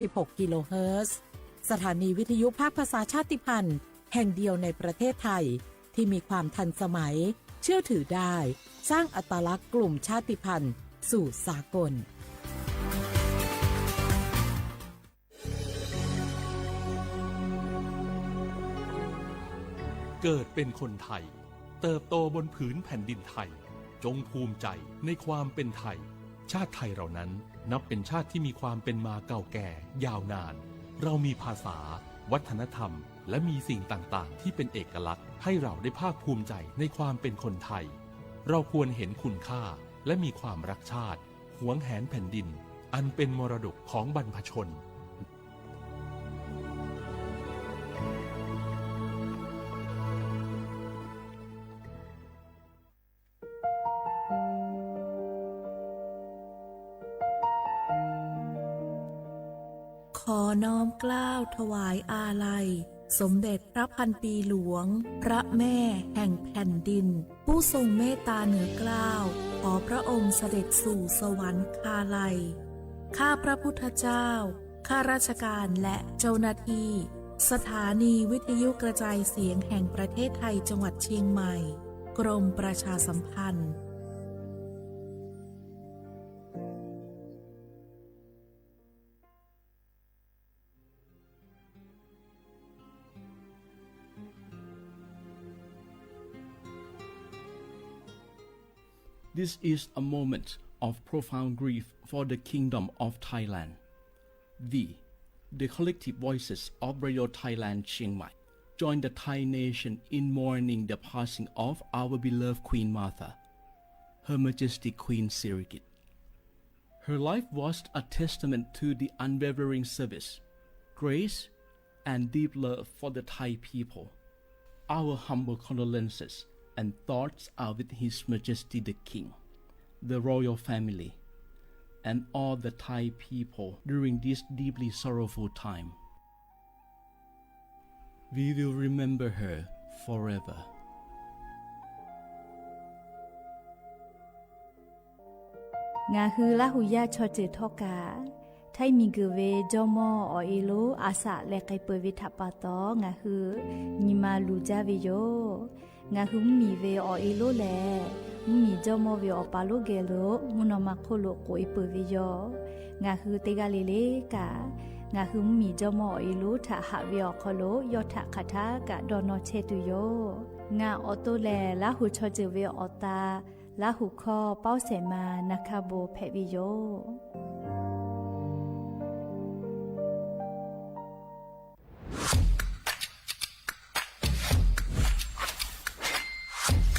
สิบหกกิโลเฮิรตซ์ สถานีวิทยุภาคภาษาชาติพันธุ์แห่งเดียวในประเทศไทยที่มีความทันสมัย เชื่อถือได้ สร้างอัตลักษณ์กลุ่มชาติพันธุ์สู่สากล เกิดเป็นคนไทย เติบโตบนผืนแผ่นดินไทย จงภูมิใจในความเป็นไทย ชาติไทยเรานั้นนับเป็นชาติที่มีความเป็นมาเก่าแก่ยาวนาน เรามีภาษา วัฒนธรรม และมีสิ่งต่างๆ ที่เป็นเอกลักษณ์ ให้เราได้ภาคภูมิใจในความเป็นคนไทย เราควรเห็นคุณค่า และมีความรักชาติ หวงแหนแผ่นดิน อันเป็นมรดกของบรรพชน ขอน้อมเกล้าถวายอาลัย สมเด็จพระพันปีหลวง พระแม่แห่งแผ่นดิน ผู้ทรงเมตตาเหนือเกล้า ขอพระองค์เสด็จสู่สวรรคาลัย ข้าพระพุทธเจ้า ข้าราชการและเจ้าหน้าที่ สถานีวิทยุกระจายเสียงแห่งประเทศไทย จังหวัดเชียงใหม่ กรมประชาสัมพันธ์ This is a moment of profound grief for the Kingdom of Thailand. We, the collective voices of Radio Thailand Chiang Mai, join the Thai nation in mourning the passing of our beloved Queen Mother, Her Majesty Queen Sirikit. Her life was a testament to the unwavering service, grace, and deep love for the Thai people. Our humble condolences and thoughts are with His Majesty the King, the royal family, and all the Thai people during this deeply sorrowful time. We will remember her forever. Ngaˬ hui Laˇ huˍ yaˇ chaw ceuˬ htawˇ kaꞈ, Htaiˇ miˬguiˬ ve jawˇmawˇ awˬ e lonˉ a shaꞈ leh k'ai peuˬ ve htaꞈ pa taw, ngaˬ hui nyi ma luˬ jaˇ ve yoˬ. Ngaˬ hui mvuhˇmiˬ ve awˬ e lonˉ lehˬ, mvuhˇmiˬ jawˇmawˇ ve awˬ pa lonˉ geh lo mvuhˇ naw ma hk'oˆ lo k'oꞈ e peuˬ ve yoˬ. Ngaˬ hui teˇ g'aˇ le le kaꞈ, ngaˬ hui mvuhˇmiˬ jawˇmawˇ awˬ e lonˉ htaꞈ haꞈ ve awˬ hk'aw lo yawˇ htaꞈ hk'aˬ htaˇ kaꞈ dawˇ nawˇ chehˇ tuˬ yoˬ. Ngaˬ awˬ to lehˬ, Laˇ huˍ chaw ceuˬ ve awˬ ta, Laˇ huˍ hkawˇ Pawˇ Sehˍ ma na hkaˇ bon hpehꞈ ve yoˬ.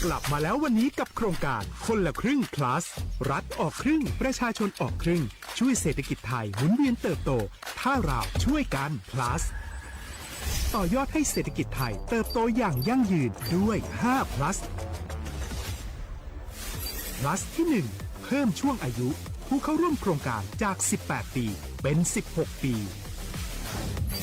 กลับมาแล้ววันนี้กับโครงการคนละครึ่ง plus รัฐออกครึ่ง ประชาชนออกครึ่ง ช่วยเศรษฐกิจไทยหมุนเวียนเติบโต ถ้าเราช่วยกัน plus ต่อยอดให้เศรษฐกิจไทยเติบโตอย่างยั่งยืนด้วย ห้า plus plus ที่ หนึ่ง เพิ่มช่วงอายุผู้เข้าร่วมโครงการจาก สิบแปด ปี เป็น สิบหก ปี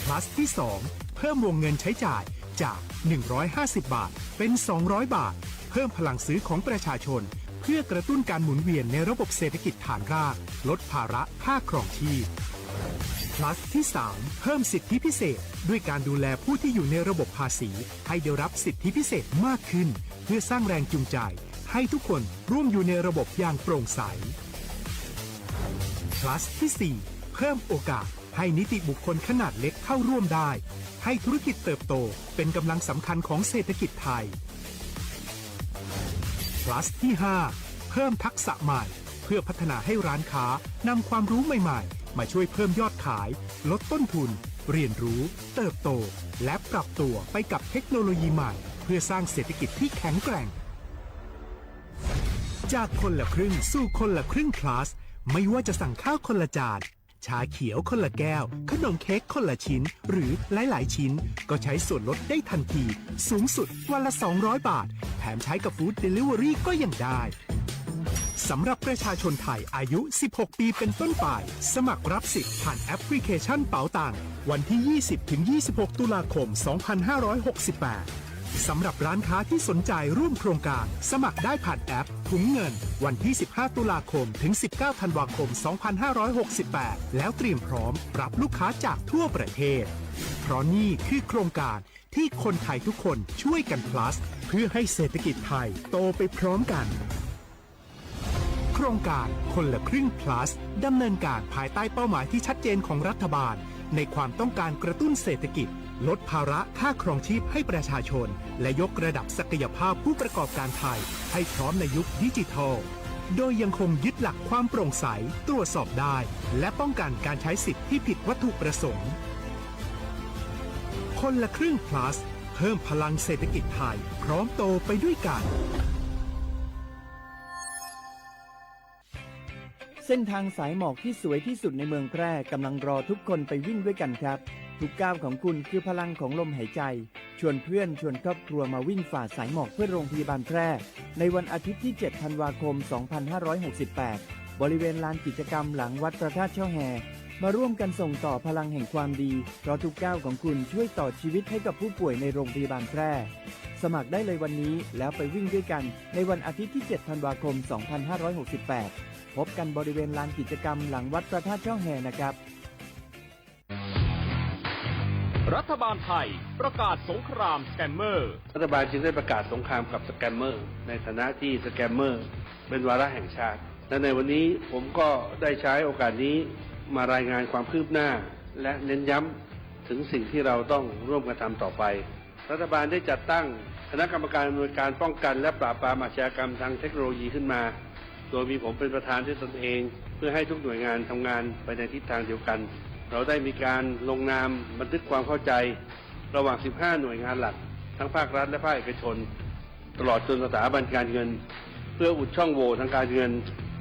plus ที่ สอง เพิ่มวงเงินใช้จ่ายจาก หนึ่งร้อยห้าสิบ บาท เป็น สองร้อย บาท เพิ่มพลังซื้อของประชาชน เพื่อกระตุ้นการหมุนเวียนในระบบเศรษฐกิจฐานราก ลดภาระค่าครองชีพ plus ที่ สาม เพิ่มสิทธิพิเศษ ด้วยการดูแลผู้ที่อยู่ในระบบภาษี ให้ได้รับสิทธิพิเศษมากขึ้น เพื่อสร้างแรงจูงใจ ให้ทุกคนร่วมอยู่ในระบบอย่างโปร่งใส plus ที่ สี่ เพิ่มโอกาสให้นิติบุคคลขนาดเล็กเข้าร่วมได้ ให้ธุรกิจเติบโตเป็นกำลังสำคัญของเศรษฐกิจไทย plus ที่ ห้า เพิ่มทักษะใหม่ เพื่อพัฒนาให้ร้านค้านำความรู้ใหม่ๆ มาช่วยเพิ่มยอดขาย ลดต้นทุน เรียนรู้ เติบโต และปรับตัวไปกับเทคโนโลยีใหม่ เพื่อสร้างเศรษฐกิจที่แข็งแกร่ง จากคนละครึ่งสู่คนละครึ่ง plus ไม่ว่าจะสั่งข้าวคนละจาน ชาเขียวคนละแก้ว ขนมเค้กคนละชิ้น หรือหลายๆ ชิ้น ก็ใช้ส่วนลดได้ทันที สูงสุดวันละ สองร้อย บาท แถมใช้กับ Food Delivery ก็ยังได้ สำหรับประชาชนไทยอายุ สิบหก ปีเป็นต้นไป สมัครรับสิทธิ์ผ่านแอปพลิเคชันเป๋าตัง วันที่ ยี่สิบ ถึง ยี่สิบหก ตุลาคม สองพันห้าร้อยหกสิบแปด สำหรับร้านค้าที่สนใจร่วมโครงการ สมัครได้ผ่านแอปถุงเงิน วันที่ สิบห้า ตุลาคม ถึง สิบเก้า ธันวาคม สองพันห้าร้อยหกสิบแปด แล้วเตรียมพร้อมรับลูกค้าจากทั่วประเทศ เพราะนี่คือโครงการที่คนไทยทุกคนช่วยกัน plus เพื่อให้เศรษฐกิจไทยโตไปพร้อมกัน โครงการคนละครึ่ง plus ดำเนินการภายใต้เป้าหมายที่ชัดเจนของรัฐบาล ในความต้องการกระตุ้นเศรษฐกิจ ลดภาระค่าครองชีพให้ประชาชน และยกระดับศักยภาพผู้ประกอบการไทย ให้พร้อมในยุคดิจิทัล โดยยังคงยึดหลักความโปร่งใส ตรวจสอบได้ และป้องกันการใช้สิทธิ์ที่ผิดวัตถุประสงค์ คนละครึ่ง plus เพิ่มพลังเศรษฐกิจไทย พร้อมโตไปด้วยกัน เส้นทางสายหมอกที่สวยที่สุดในเมืองแพร่กำลังรอทุกคนไปวิ่งด้วยกันครับ ทุกก้าวของคุณคือพลังของลมหายใจ ชวนเพื่อนชวนครอบครัวมาวิ่งฝ่าสายหมอกเพื่อโรงพยาบาลแพร่ ในวันอาทิตย์ที่ เจ็ด ธันวาคม สองพันห้าร้อยหกสิบแปด บริเวณลานกิจกรรมหลังวัดพระธาตุช่อแฮ มาร่วมกันส่งต่อพลังแห่งความดี เพราะทุกก้าวของคุณช่วยต่อชีวิตให้กับผู้ป่วยในโรงพยาบาลแพร่ สมัครได้เลยวันนี้แล้วไปวิ่งด้วยกันในวันอาทิตย์ที่ เจ็ด ธันวาคม สองพันห้าร้อยหกสิบแปด พบกันบริเวณลานกิจกรรมหลังวัดพระธาตุช่อแฮนะครับ รัฐบาลไทยประกาศสงครามสแกมเมอร์ รัฐบาลจึงได้ประกาศสงครามกับสแกมเมอร์ ในฐานะที่สแกมเมอร์เป็นวาระแห่งชาติ และในวันนี้ผมก็ได้ใช้โอกาสนี้มารายงานความคืบหน้า และเน้นย้ำถึงสิ่งที่เราต้องร่วมกันทำต่อไป รัฐบาลได้จัดตั้งคณะกรรมการอำนวยการป้องกันและปราบปรามอาชญากรรมทางเทคโนโลยีขึ้นมา โดยมีผมเป็นประธานด้วยตนเอง เพื่อให้ทุกหน่วยงานทำงานไปในทิศทางเดียวกัน เราได้มีการลงนามบันทึกความเข้าใจ ระหว่าง สิบห้า หน่วยงานหลัก ทั้งภาครัฐและภาคเอกชน ตลอดจนสถาบันการเงิน เพื่ออุดช่องโหว่ทางการเงิน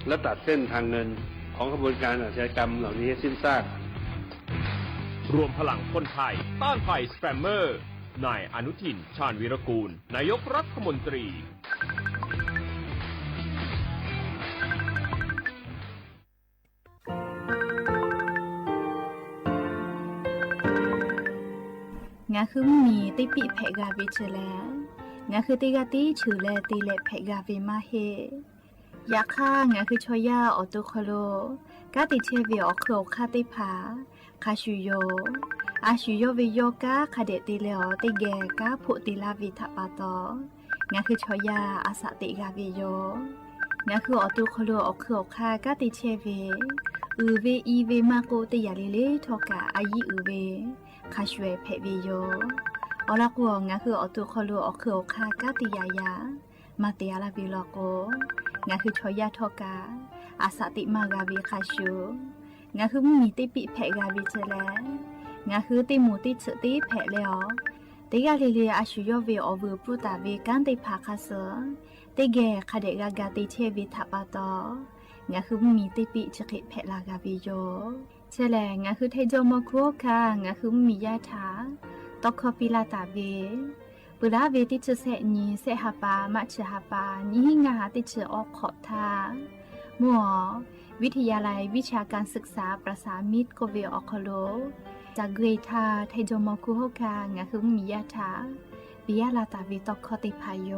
และตัดเส้นทางเงินของขบวนการอาชญากรรมเหล่านี้ให้สิ้นซาก รวมพลังคนไทยต้านภัยสแกมเมอร์ นายอนุทิน ชาญวีรกูล นายกรัฐมนตรี Ngaˬ hui mvuhˇmiˬ teˇ piˆ hpehꞈ g'a ve chi lehˬ, ngaˬ hui teˇ g'aˇ tiˉ cheuˬ leh te leh hpehꞈ g'a ve maˇ heˆ. Yaꞈ hk'aˇ, ngaˬ hui chaw yaˇ awˬ to hk'aw lo kanˉ te chehˇ ve awˬ hk'eun awˬ hk'aˇ teˇ hpaˍ hk'a shuˍ yoˬ. A shuˍ yawˇ ve yawˇ kanˉ hk'a dehꞈ te leh awˬ teˇ geh kanˉ hpoˆ te laˇ ve htaꞈ pa taw, ngaˬ hui chaw yaˇ a shaꞈ teꞈ g'a ve yoˬ. Ngaˬ hui awˬ to hk'aw lo awˬ hk'eun awˬ hk'aˇ kanˉ te chehˇ ve, uiˍ ve i ve maˇ k'oˆ, teˇ yanˇ le le htawˇ kaꞈ a yiˉ uiˍ ve hk'a shuˍ ehˍ hpehꞈ ve yoˬ. Awˬ lawn k'o, ngaˬ hui awˬ to hk'aw lo awˬ hk'eun awˬ hk'aˇ kanˉ te yaꞈ yaꞈ maˇ te a laˇ ve law k'o, ngaˬ hui chaw yaˇ htawˇ kaꞈ a shaꞈ teꞈ maˇ g'a ve hk'a shuˍ, ngaˬ hui mvuhˇmiˬ teˇ piˆ hpehꞈ g'a ve chi lehˬ, ngaˬ hui teˇ moˍ teˇ tsuhꞈ teˇ hpehꞈ leh awˬ, teˇ g'aˇ le le a shuˍ yawˇ ve awˬ vuiˬ pfuhˇ taˍ ve kanˉ teˇ hpaˍ hk'a suh teˇ geh hk'a dehꞈ g'a ga te chehˇ ve htaꞈ pa taw, ngaˬ hui mvuhˇmiˬ teˇ piˆ chi hk'e hpehꞈ la g'a ve yoˬ. Chi lehˬ, ngaˬ hui Htaiˇ jawˇmawˇ hkunˉ hawˉ hkanˇ ngaˬ hui mvuhˇmiˬ yaˇ htaꞈ tawˇ hkawˇ piˇ laˇ taˍ ve, peuˬ laˉ ve teˇ chi sehˆ nyi, sehˆ ha pa, March ha pa, nyiˇ hinˉ ngaˇ ha teˇ chi awˬ hk'awꞈ htaˇ, mvuhˇ awˬ วิทยาลัยวิชาการศึกษาประสานมิตร k'oˆ ve awˬ hk'aw lo, ca gui htaˇ Htaiˇ jawˇmawˇ hkunˉ hawˉ hkanˇ ngaˬ hui mvuhˇmiˬ yaˇ htaꞈ piˇ laˇ taˍ ve tawˇ hkawˇ teˇ hpaˍ yoˬ.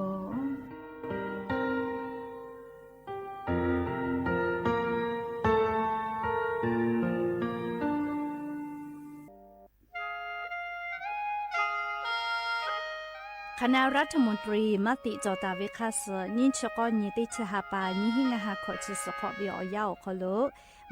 K'aˍ naˍ รัฐมนตรี maˇ tiꞈ cawˬ taˍ ve hk'a suh, nyiˇ chi k'awˇ nyi teˇ chi ha pa, nyiˇ hinˉ ngaˇ ha hkawꞈ chi suhˍ hk'awꞈ ve awˬ yanˇ awˬ hk'aw lo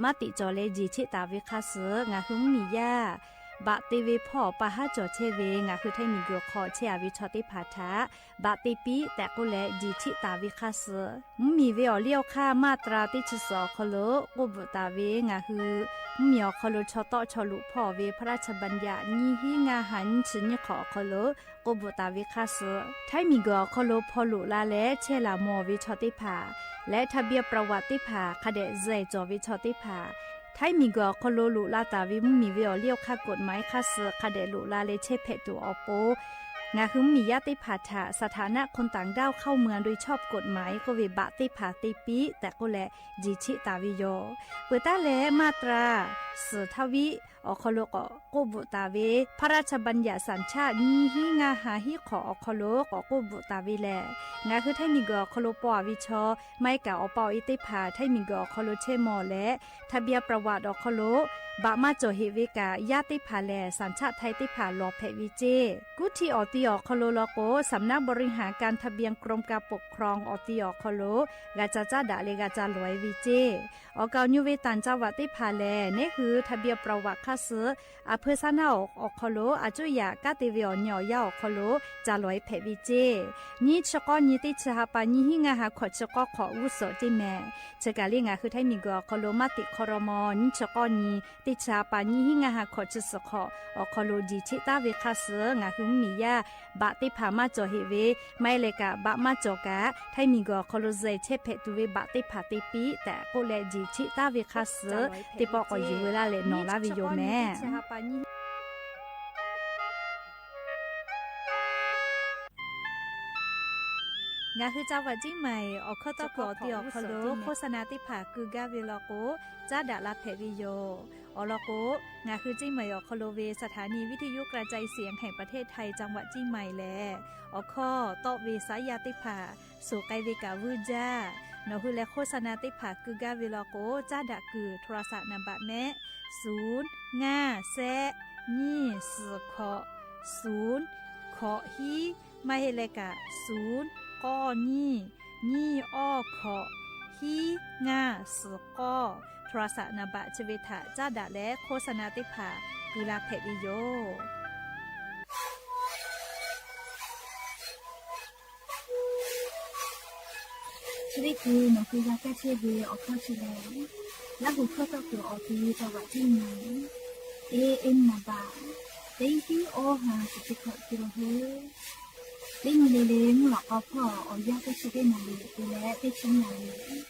maˇ tiꞈ cawˬ leh jeˬ cheˆ taˍ ve hk'a suh, ngaˬ hui mvuhˇmiˬ yaˇ baꞈ te ve hpawˇ pa haˉ cawˬ chehˇ ve ngaˬ hui Htaiˇ miˬguiˬ hk'aw chehˇ a ve chaw teˇ hpaˍ htaꞈ baꞈ te piˇ tehꞈ k'oˆ leh jeˬ cheˆ taˍ ve hk'a suh, mvuhˇmiˬ ve awˬ liˇ awˬ hk'aˇ maˇ tra teˇ chi suhˍ awˬ hk'aw lo k'oˆ bvuhꞈ taˍ ve ngaˬ hui mvuhˇmiˬ awˬ hk'aw lo chaw tawˆ chaw loꞈ hpawˇ ve พระราชบัญญัติ nyiˇ hinˉ ngaˇ ha nyiˇ chi nyiˇ hk'awꞈ awˬ hk'aw lo k'oˆ bvuhꞈ taˍ ve hk'a suh, Htaiˇ miˬguiˬ awˬ hk'aw lo hpaw loꞈ la leh chehˇ laˬ mawˬ ve chaw teˇ hpaˍ leh ทะเบียนประวัติ teˇ hpaˍ hk'a dehꞈ zuhꞈ cawˬ ve chaw teˇ hpaˍ, Htaiˇ miˬguiˬ awˬ hk'aw lo loꞈ la taˍ ve mvuhˇmiˬ ve awˬ liˇ awˬ hk'aˇ กฎหมาย hk'a suh hk'a dehꞈ loꞈ la leh chehˇ hpehꞈ tuˬ awˬ pon, Ngaˬ hui mvuhˇmiˬ yaˇ teˇ hpaˍ htaꞈ สถานะคนต่างด้าวเข้าเมืองโดยชอบกฎหมาย k'oˆ ve baꞈ teˇ hpaˍ te piˇ tehꞈ k'oˆ leh jeˬ cheˆ taˍ ve yoˬ. Peuˬ taˉ leh maˇ tra suhˍ htaˇ viˆ awˬ hk'aw lo k'awꞈ k'oˆ bvuhꞈ taˍ ve พระราชบัญญัติสัญชาติ nyiˇ hinˉ ngaˇ ha hiˉ hk'awꞈ awˬ hk'aw lo k'awꞈ k'oˆ bvuhꞈ taˍ ve lehˬ, ngaˬ hui Htaiˇ miˬguiˬ awˬ hk'aw lo paw a ve chaw maˇ heˆ kaꞈ awˬ pa awˬ e teˇ hpaˍ Htaiˇ miˬguiˬ awˬ hk'aw lo chehˇ mawˬ leh, ทะเบียนประวัติ awˬ hk'aw lo baꞈ maˇ cawˬ heꞈ ve kaꞈ, yaˇ teˇ hpaˍ lehˬ สัญชาติไทย teˇ hpaˍ lawˬ hpehꞈ ve ceˇ. Kuˉ htiˇ awˬ ti awˬ hk'aw lo law k'o, สำนักบริหารการทะเบียน กรมการปกครอง awˬ ti awˬ hk'aw lo g'a ca caˉ daꞈ leh g'a ca lawˬ e ve ceˇ. Awˬ kaˍ awˬ nyi ve ต่างจังหวัด teˇ hpaˍ lehˬ, neˉ hui ทะเบียนประวัติ hk'aˇ suh aˬ hpeu saˉ naˆ awˬ hk'aw lo a cuˇ yaꞈ kanˉ te ve awˬ nyi awˬ yanˇ awˬ hk'aw lo ca lawˬ e hpehꞈ ve ceˇ. Nyiˇ chi k'awˇ nyi teˇ chi ha pa nyiˇ hinˉ ngaˇ ha hkawꞈ chi k'awˇ hk'awꞈ g'uˇ suhˍ ceˇ mehˍ. Chi kaˬ le ngaˬ hui Htaiˇ miˬguiˬ awˬ hk'aw lo maˇ teꞈ hk'aw raw maw, nyiˇ chi k'awˇ nyi teˇ chi ha pa nyiˇ hinˉ ngaˇ ha hkawꞈ chi suhˍ hk'awꞈ awˬ hk'aw lo jeˬ cheˆ taˍ ve hk'aˇ suh ngaˬ hui mvuhˇmiˬ yaˇ baꞈ teˇ hpaˍ maˇ cawˬ heꞈ ve, maˇ heˆ leh kaꞈ baꞈ maˇ cawˬ kaꞈ Htaiˇ miˬguiˬ awˬ hk'aw lo zuhꞈ chehˇ hpehꞈ tuˬ ve baꞈ teˇ hpaˍ te piˇ tehꞈ k'oˆ leh jeˬ cheˆ taˍ ve hk'aˇ suh teˇ pawˆ k'awꞈ yuˬ ve laˇ leh nawˬ laˇ ve yoˬ mehˍ. Ngaˬ hui จังหวัดเชียงใหม่ awˬ hkawˇ tawˇ hkawˇ awˬ ti awˬ hk'aw lo โฆษณา teˇ hpaˍ keu gaˇ ve law k'o, caˉ daꞈ la hpehꞈ ve yoˬ. Awˬ lawn k'o, ngaˬ hui Chiang Mai awˬ hk'aw lo ve สถานีวิทยุกระจายเสียงแห่งประเทศไทย จังหวัดเชียงใหม่ lehˬ, awˬ hkawˇ tawˆ ve saˉ yaˇ teˇ hpaˍ suhˍ k'ai ve kaꞈ vuiˇ jaˇ. Nawˬ hui leh โฆษณา teˇ hpaˍ keu gaˇ ve law k'o, caˉ daꞈ kuiˬ โทรศัพท์ naˍ baꞈ mehˆ suhˍ ngaˇ shehˆ nyiˇ suhˍ hkawꞈ suhˍ hkawꞈ hiˉ, maˇ heˆ leh kaꞈ suhˍ k'awˇ nyiˇ nyiˇ awˇ hkawꞈ hiˉ ngaˇ suhˍ k'awˇ โทรศัพท์ naˍ baꞈ chi ve htaꞈ caˉ daꞈ leh โฆษณา teˇ hpaˍ keu la hpehꞈ ve yoˬ. Chi teˇ hkui nawˬ hui g'a kaˇ chehˇ ve awˬ hkawˇ chi lehˬ, Laˇ huˍ hkawˇ tawˇ kuiˬ awˬ ti จังหวัดเชียงใหม่ A M naˍ baꞈ teˇ hiˉ awˇ ha shiˍ chi hkawꞈ keu la heuˆ. Teˇ nyi le le mvuhˇ lawꞈ k'aw hpawˇ awˬ yanˇ teˇ chi teˇ naˍ riˍ te leh teˇ chi naˍ riˍ,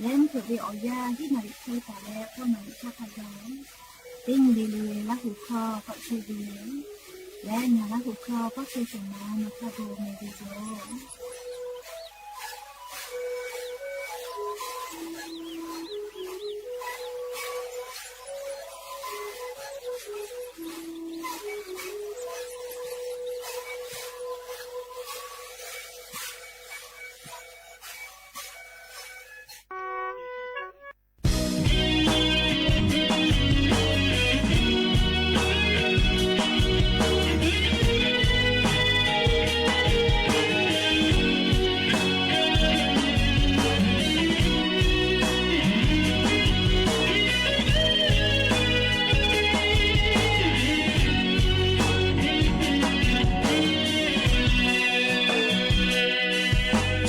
leh mvuhˇ hpeuꞈ ve awˬ yanˇ hiˉ naˍ riˍ hk'e taˍ leh k'awˇ naˍ riˍ htaˇ hk'a gaˬ, teˇ nyi le le Laˇ huˍ hkawˇ k'awꞈ chehˇ ve lehˬ, ngaˬ Laˇ huˍ hkawˇ k'awˇ chehˇ shehˍ ma nawˬ htaˇ bon meh ve yoˬ.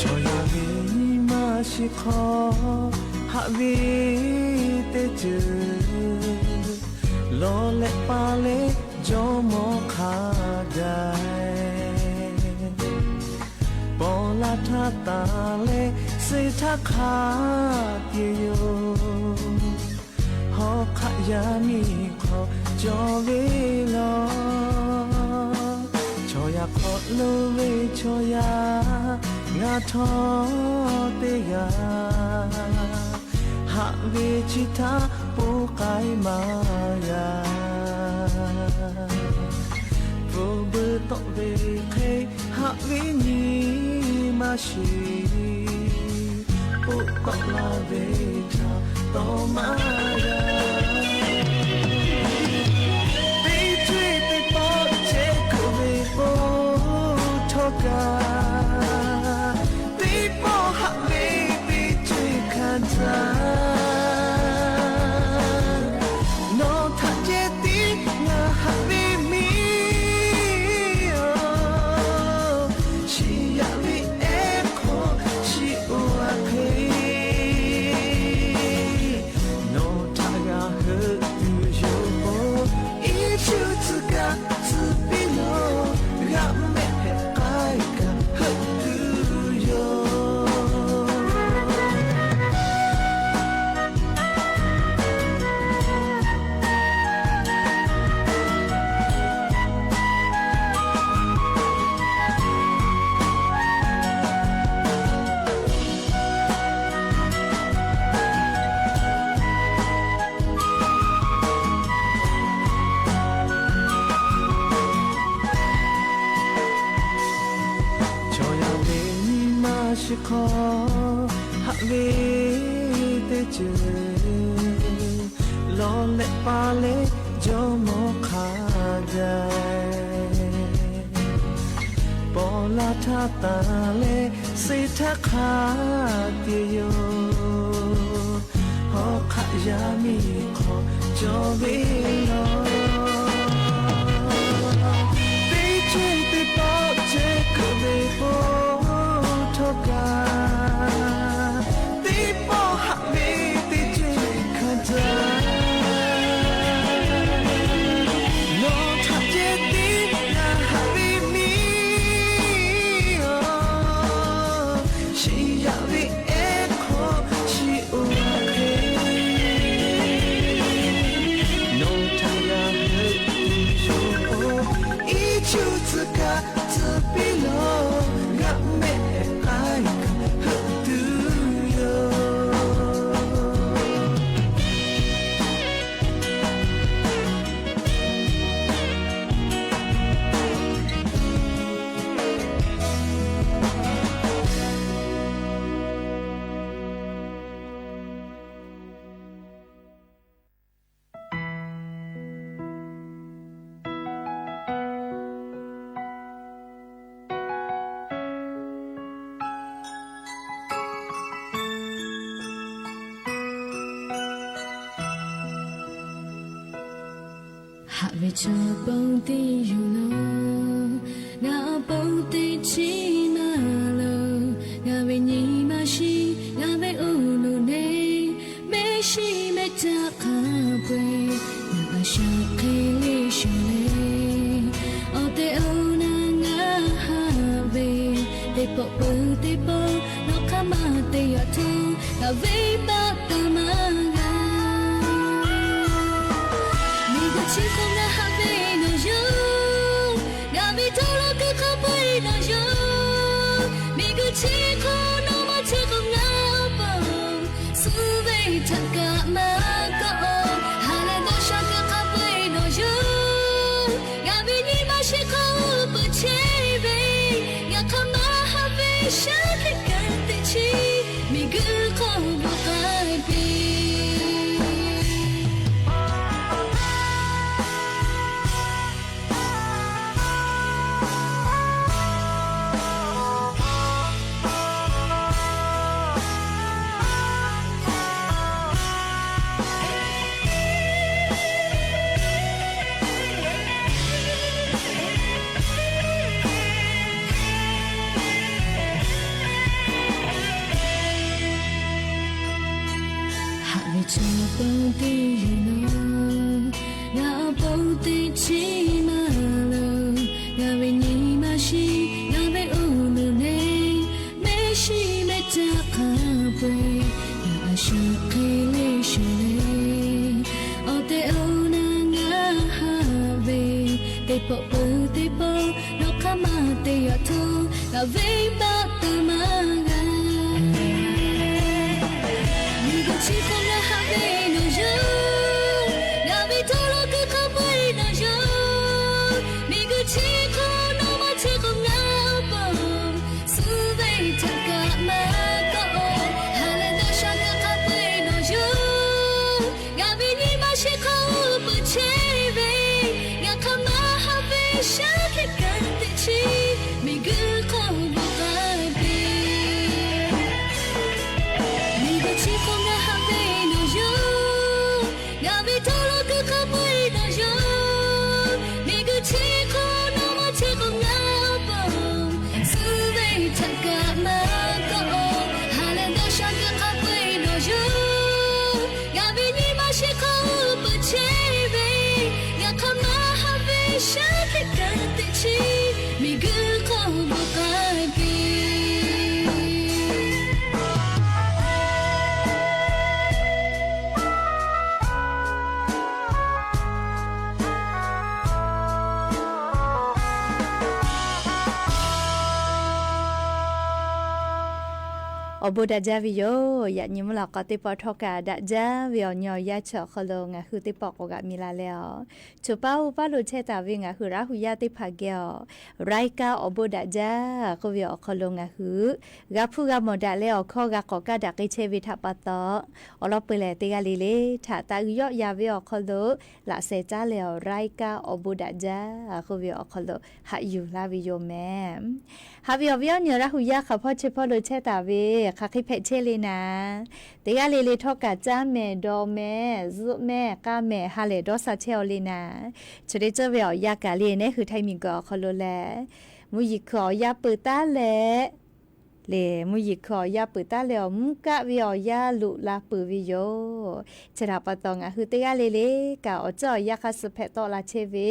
Chaw yaˇ ve nyi ma shiˍ hk'aw haꞈ ve teˇ ceuˬ, lawˬ leh pa leh jawˇ mawˇ hk'a gaˬ, paw laˇ htaˇ taˍ leh suh htaˇ hk'a tiꞈ yoˬ. Hawˉ hk'aˆ yaˇ miˇ hk'aw cawˬ ve law, chaw yaˇ hk'aw lo ve chaw yaˇ ngaˬ htawˇ teˇ g'aˇ haꞈ ve chi htaˇ poˇ k'ai maˇ g'a. Pfuhˍ beuꞈ tawˆ ve hk'e haꞈ ve nyi ma shiˍ, poˆ tawˆ la ve htaꞈ tawˆ maˇ g'a. Teˇ ceuˬ teˇ pawˆ chehˇ kuiˬ ve k'o htawˇ kaꞈ, teˇ pawˆ haꞈ ve teˇ ceuˬ hkanˍ caˇ. Nawˬ htaꞈ ceh tiˉ ngaˬ haꞈ ve miˇ-oˬ, chi yaꞈ ve ehˉ hk'aw chi oˇ a hk'e, nawˬ htaꞈ hk'aw haꞈ ve teˇ ceuˬ, lawˬ leh paˍ leh jawˇmawˇ hk'a gaˬ, paw laˇ htaˇ tanˬ leh suh htaˇ hk'a tiꞈ yoˬ. Hawˉ hk'aˆ yaˇ miˇ hk'aw cawˬ ve yoˬ. Teˇ ceuˬ teˇ pawˆ ceh kuiˬ ve po htawˇ kaꞈ, teˇ pawˆ haꞈ ve teˇ ceuˬ hkanˍ caˇ. Nawˬ htaꞈ ceh tiˉ g'a haꞈ ve miˇ-oˬ, shiˍ yaꞈ ve ehˉ hk'aw chi oˇ hk'e, nawˬ htaꞈ g'a heuˆ tuˬ yoˬ. Iˉ cuˇ tcuh kaꞈ tcuh piˇ lawˬ, g'a mehˆ k'ai kaꞈ heuˆ tuˬ yoˬ. Haꞈ ve chaw pon teˇ yoˬ laˬ, ngaˬ awˬ pon teˇ chiˉ maˇ loˬ. Ngaˬ ve nyi ma shiˍ, ngaˬ ve oˇ loˬ neˇ, mehˆ shiˍ mehˆ caˆ hk'a peu-eˬ, ngaˬ a shaꞈ hk'e le shawˍ leh, awˬ tehˬ awˬ na ngaˬ haꞈ ve, teˇ pawˆ peuˬ teˇ pawˆ nawˬ hk'aˇ maˇ te yaꞈ htaˇ, ngaˬ venˇbaˆ taˇ maˇ g'a. Miˬguiˬ chi hk'oˆ ngaˬ haꞈ ve nawˬ yoˬ. Ngaˬ ve hto lo kuiˬ hk'a peu-eˬ nawˬ yoˬ. Miˬguiˬ chi hk'oˆ nawˬ maˇ chehˇ k'o ngaˬ awˬ pon suh ve htaꞈ kaꞈ maˇ kawˆ-oˬ. Ha leh dawˇ sha kuiˬ hk'a peu-eˬ nawˬ yoˬ. Ngaˬ ve nyi ma shiˍ hk'aw peuˬ chehˇ ve, ngaˬ hk'aˇ maˇ haꞈ ve shaˉ hkiˆ kaꞈ teꞈ chiˉ miˬguiˬ hk'oˆ bvuhꞈ k'ai piˇ. Haꞈ ve chaw pon teˇ yoˬ laˬ, ngaˬ awˬ pon teˇ chiˉ maˇ loˬ. Ngaˬ ve nyi ma shiˍ, ngaˬ ve oˇ loˬ neˇ, mehˆ shiˍ mehˆ caˆ hk'a peu-eˬ, ngaˬ a shaꞈ hk'e le shawˍ leh, awˬ tehˬ awˬ na ngaˬ haꞈ ve, teˇ pawˆ peuˬ teˇ pawˆ nawˬ hk'aˇ maˇ te yaꞈ htaˇ, ngaˬ venˇbaˆ taˇ maˇ g'a. Miˬguiˬ chi hk'oˆ ngaˬ haꞈ ve nawˬ yoˬ. Ngaˬ ve hto lo kuiˬ hk'a peu-eˬ nawˬ yoˬ. Miˬguiˬ chi hk'oˆ nawˬ maˇ chehˇ k'o ngaˬ awˬ pon suh ve htaꞈ kaꞈ maˇ kawˆ-oˬ. Ha leh dawˇ sha kuiˬ hk'a peu-eˬ nawˬ yoˬ. Ngaˬ ve nyi ma shiˍ hk'aw peuˬ chehˇ ve, ngaˬ hk'aˇ maˇ haꞈ ve shaˉ hkiˆ kaꞈ teꞈ chiˉ miˬguiˬ hk'oˆ bvuhꞈ k'ai piˇ. Miˬguiˬ chi hk'oˆ ngaˬ haꞈ ve nawˬ yoˬ. Ngaˬ ve hto lo kuiˬ hk'a peu-eˬ nawˬ yoˬ. Miˬguiˬ chi hk'oˆ nawˬ maˇ chehˇ k'o ngaˬ awˬ pon suh ve htaꞈ kaꞈ maˇ kawˆ-oˬ. Ha leh dawˇ sha kuiˬ hk'a peu-eˬ nawˬ yoˬ. Ngaˬ ve nyi ma shiˍ hk'aw peuˬ chehˇ ve, ngaˬ hk'aˇ maˇ haꞈ ve shaˉ hkiˆ kaꞈ teꞈ chiˉ miˬguiˬ hk'oˆ bvuhꞈ k'ai piˇ. Awˬ bon daꞈ jaˇ ve yoˬ. Yaꞈ nyi mvuhˇ lawꞈ k'aw teˇ pawˆ htawˇ kaꞈ daꞈ jaˇ ve awˬ nyi awˬ yanˇ chi awˬ hk'aw lo ngaˬ hui teˇ pawˆ k'awꞈ g'aꞈ mi la leh a, choˬ paˇ oˇ paˇ lo chehˇ taˍ ve ngaˬ hui Laˇ hu yaˇ teˇ hpaˍ geh awˬ รายการ Awˬ bon daꞈ jaˇ k'oˆ ve awˬ hk'aw lo ngaˬ hui g'a hpuˇ g'a mawˬ daꞈ leh awˬ hkawˇ g'a k'awꞈ kaˇ daꞈ k'ai chehˇ ve htaꞈ pa taw, awˬ lawn peu leh teˇ g'aˇ le le htaꞈ taˇ g'uiˬ yawˆ yan ve awˬ hk'aw lo laꞈ sheh caˉ leh awˬ รายการ Awˬ bon daꞈ jaˇ k'oˆ ve awˬ hk'aw lo haꞈ yuˬ laˇ ve yoˬ mehˍ. Haꞈ ve awˬ viˉ awˬ nyi Laˇ hu yaˇ hk'aˬ hpawˇ chi hpawˇ lo chehˇ taˍ ve hk'aˬ hk'e hpehꞈ chehˇ le naˍ, teˇ g'aˇ le le htawˇ kaꞈ caˇ mehˍ, dawˬ mehˍ, zuhˆ mehˍ, k'aˇ mehˍ, ha lehˬ dawˇ sha chehˇ aw le naˍ, chi teˇ ceuˬ ve awˬ yanˇ kaꞈ le nehˉ hui htaiˇ miˬ guiˬ awˬ hk'aw lo lehˬ, mvuhˇ yeˬ hkui awˬ yanˇ peuˬ taˉ leh, le, mvuhˇ yeˬ hkui awˬ yanˇ peuˬ taˉ leh awˬ mvuhˇ kaˆ ve awˬ yanˇ loꞈ la peuˬ ve yoˬ. Chi htaꞈ pa taw ngaˬ hui teˇ g'aˇ le le kaꞈ awˬ ceuˬ awˬ yanˇ hk'aˇ suh hpehꞈ tawˆ la chehˇ ve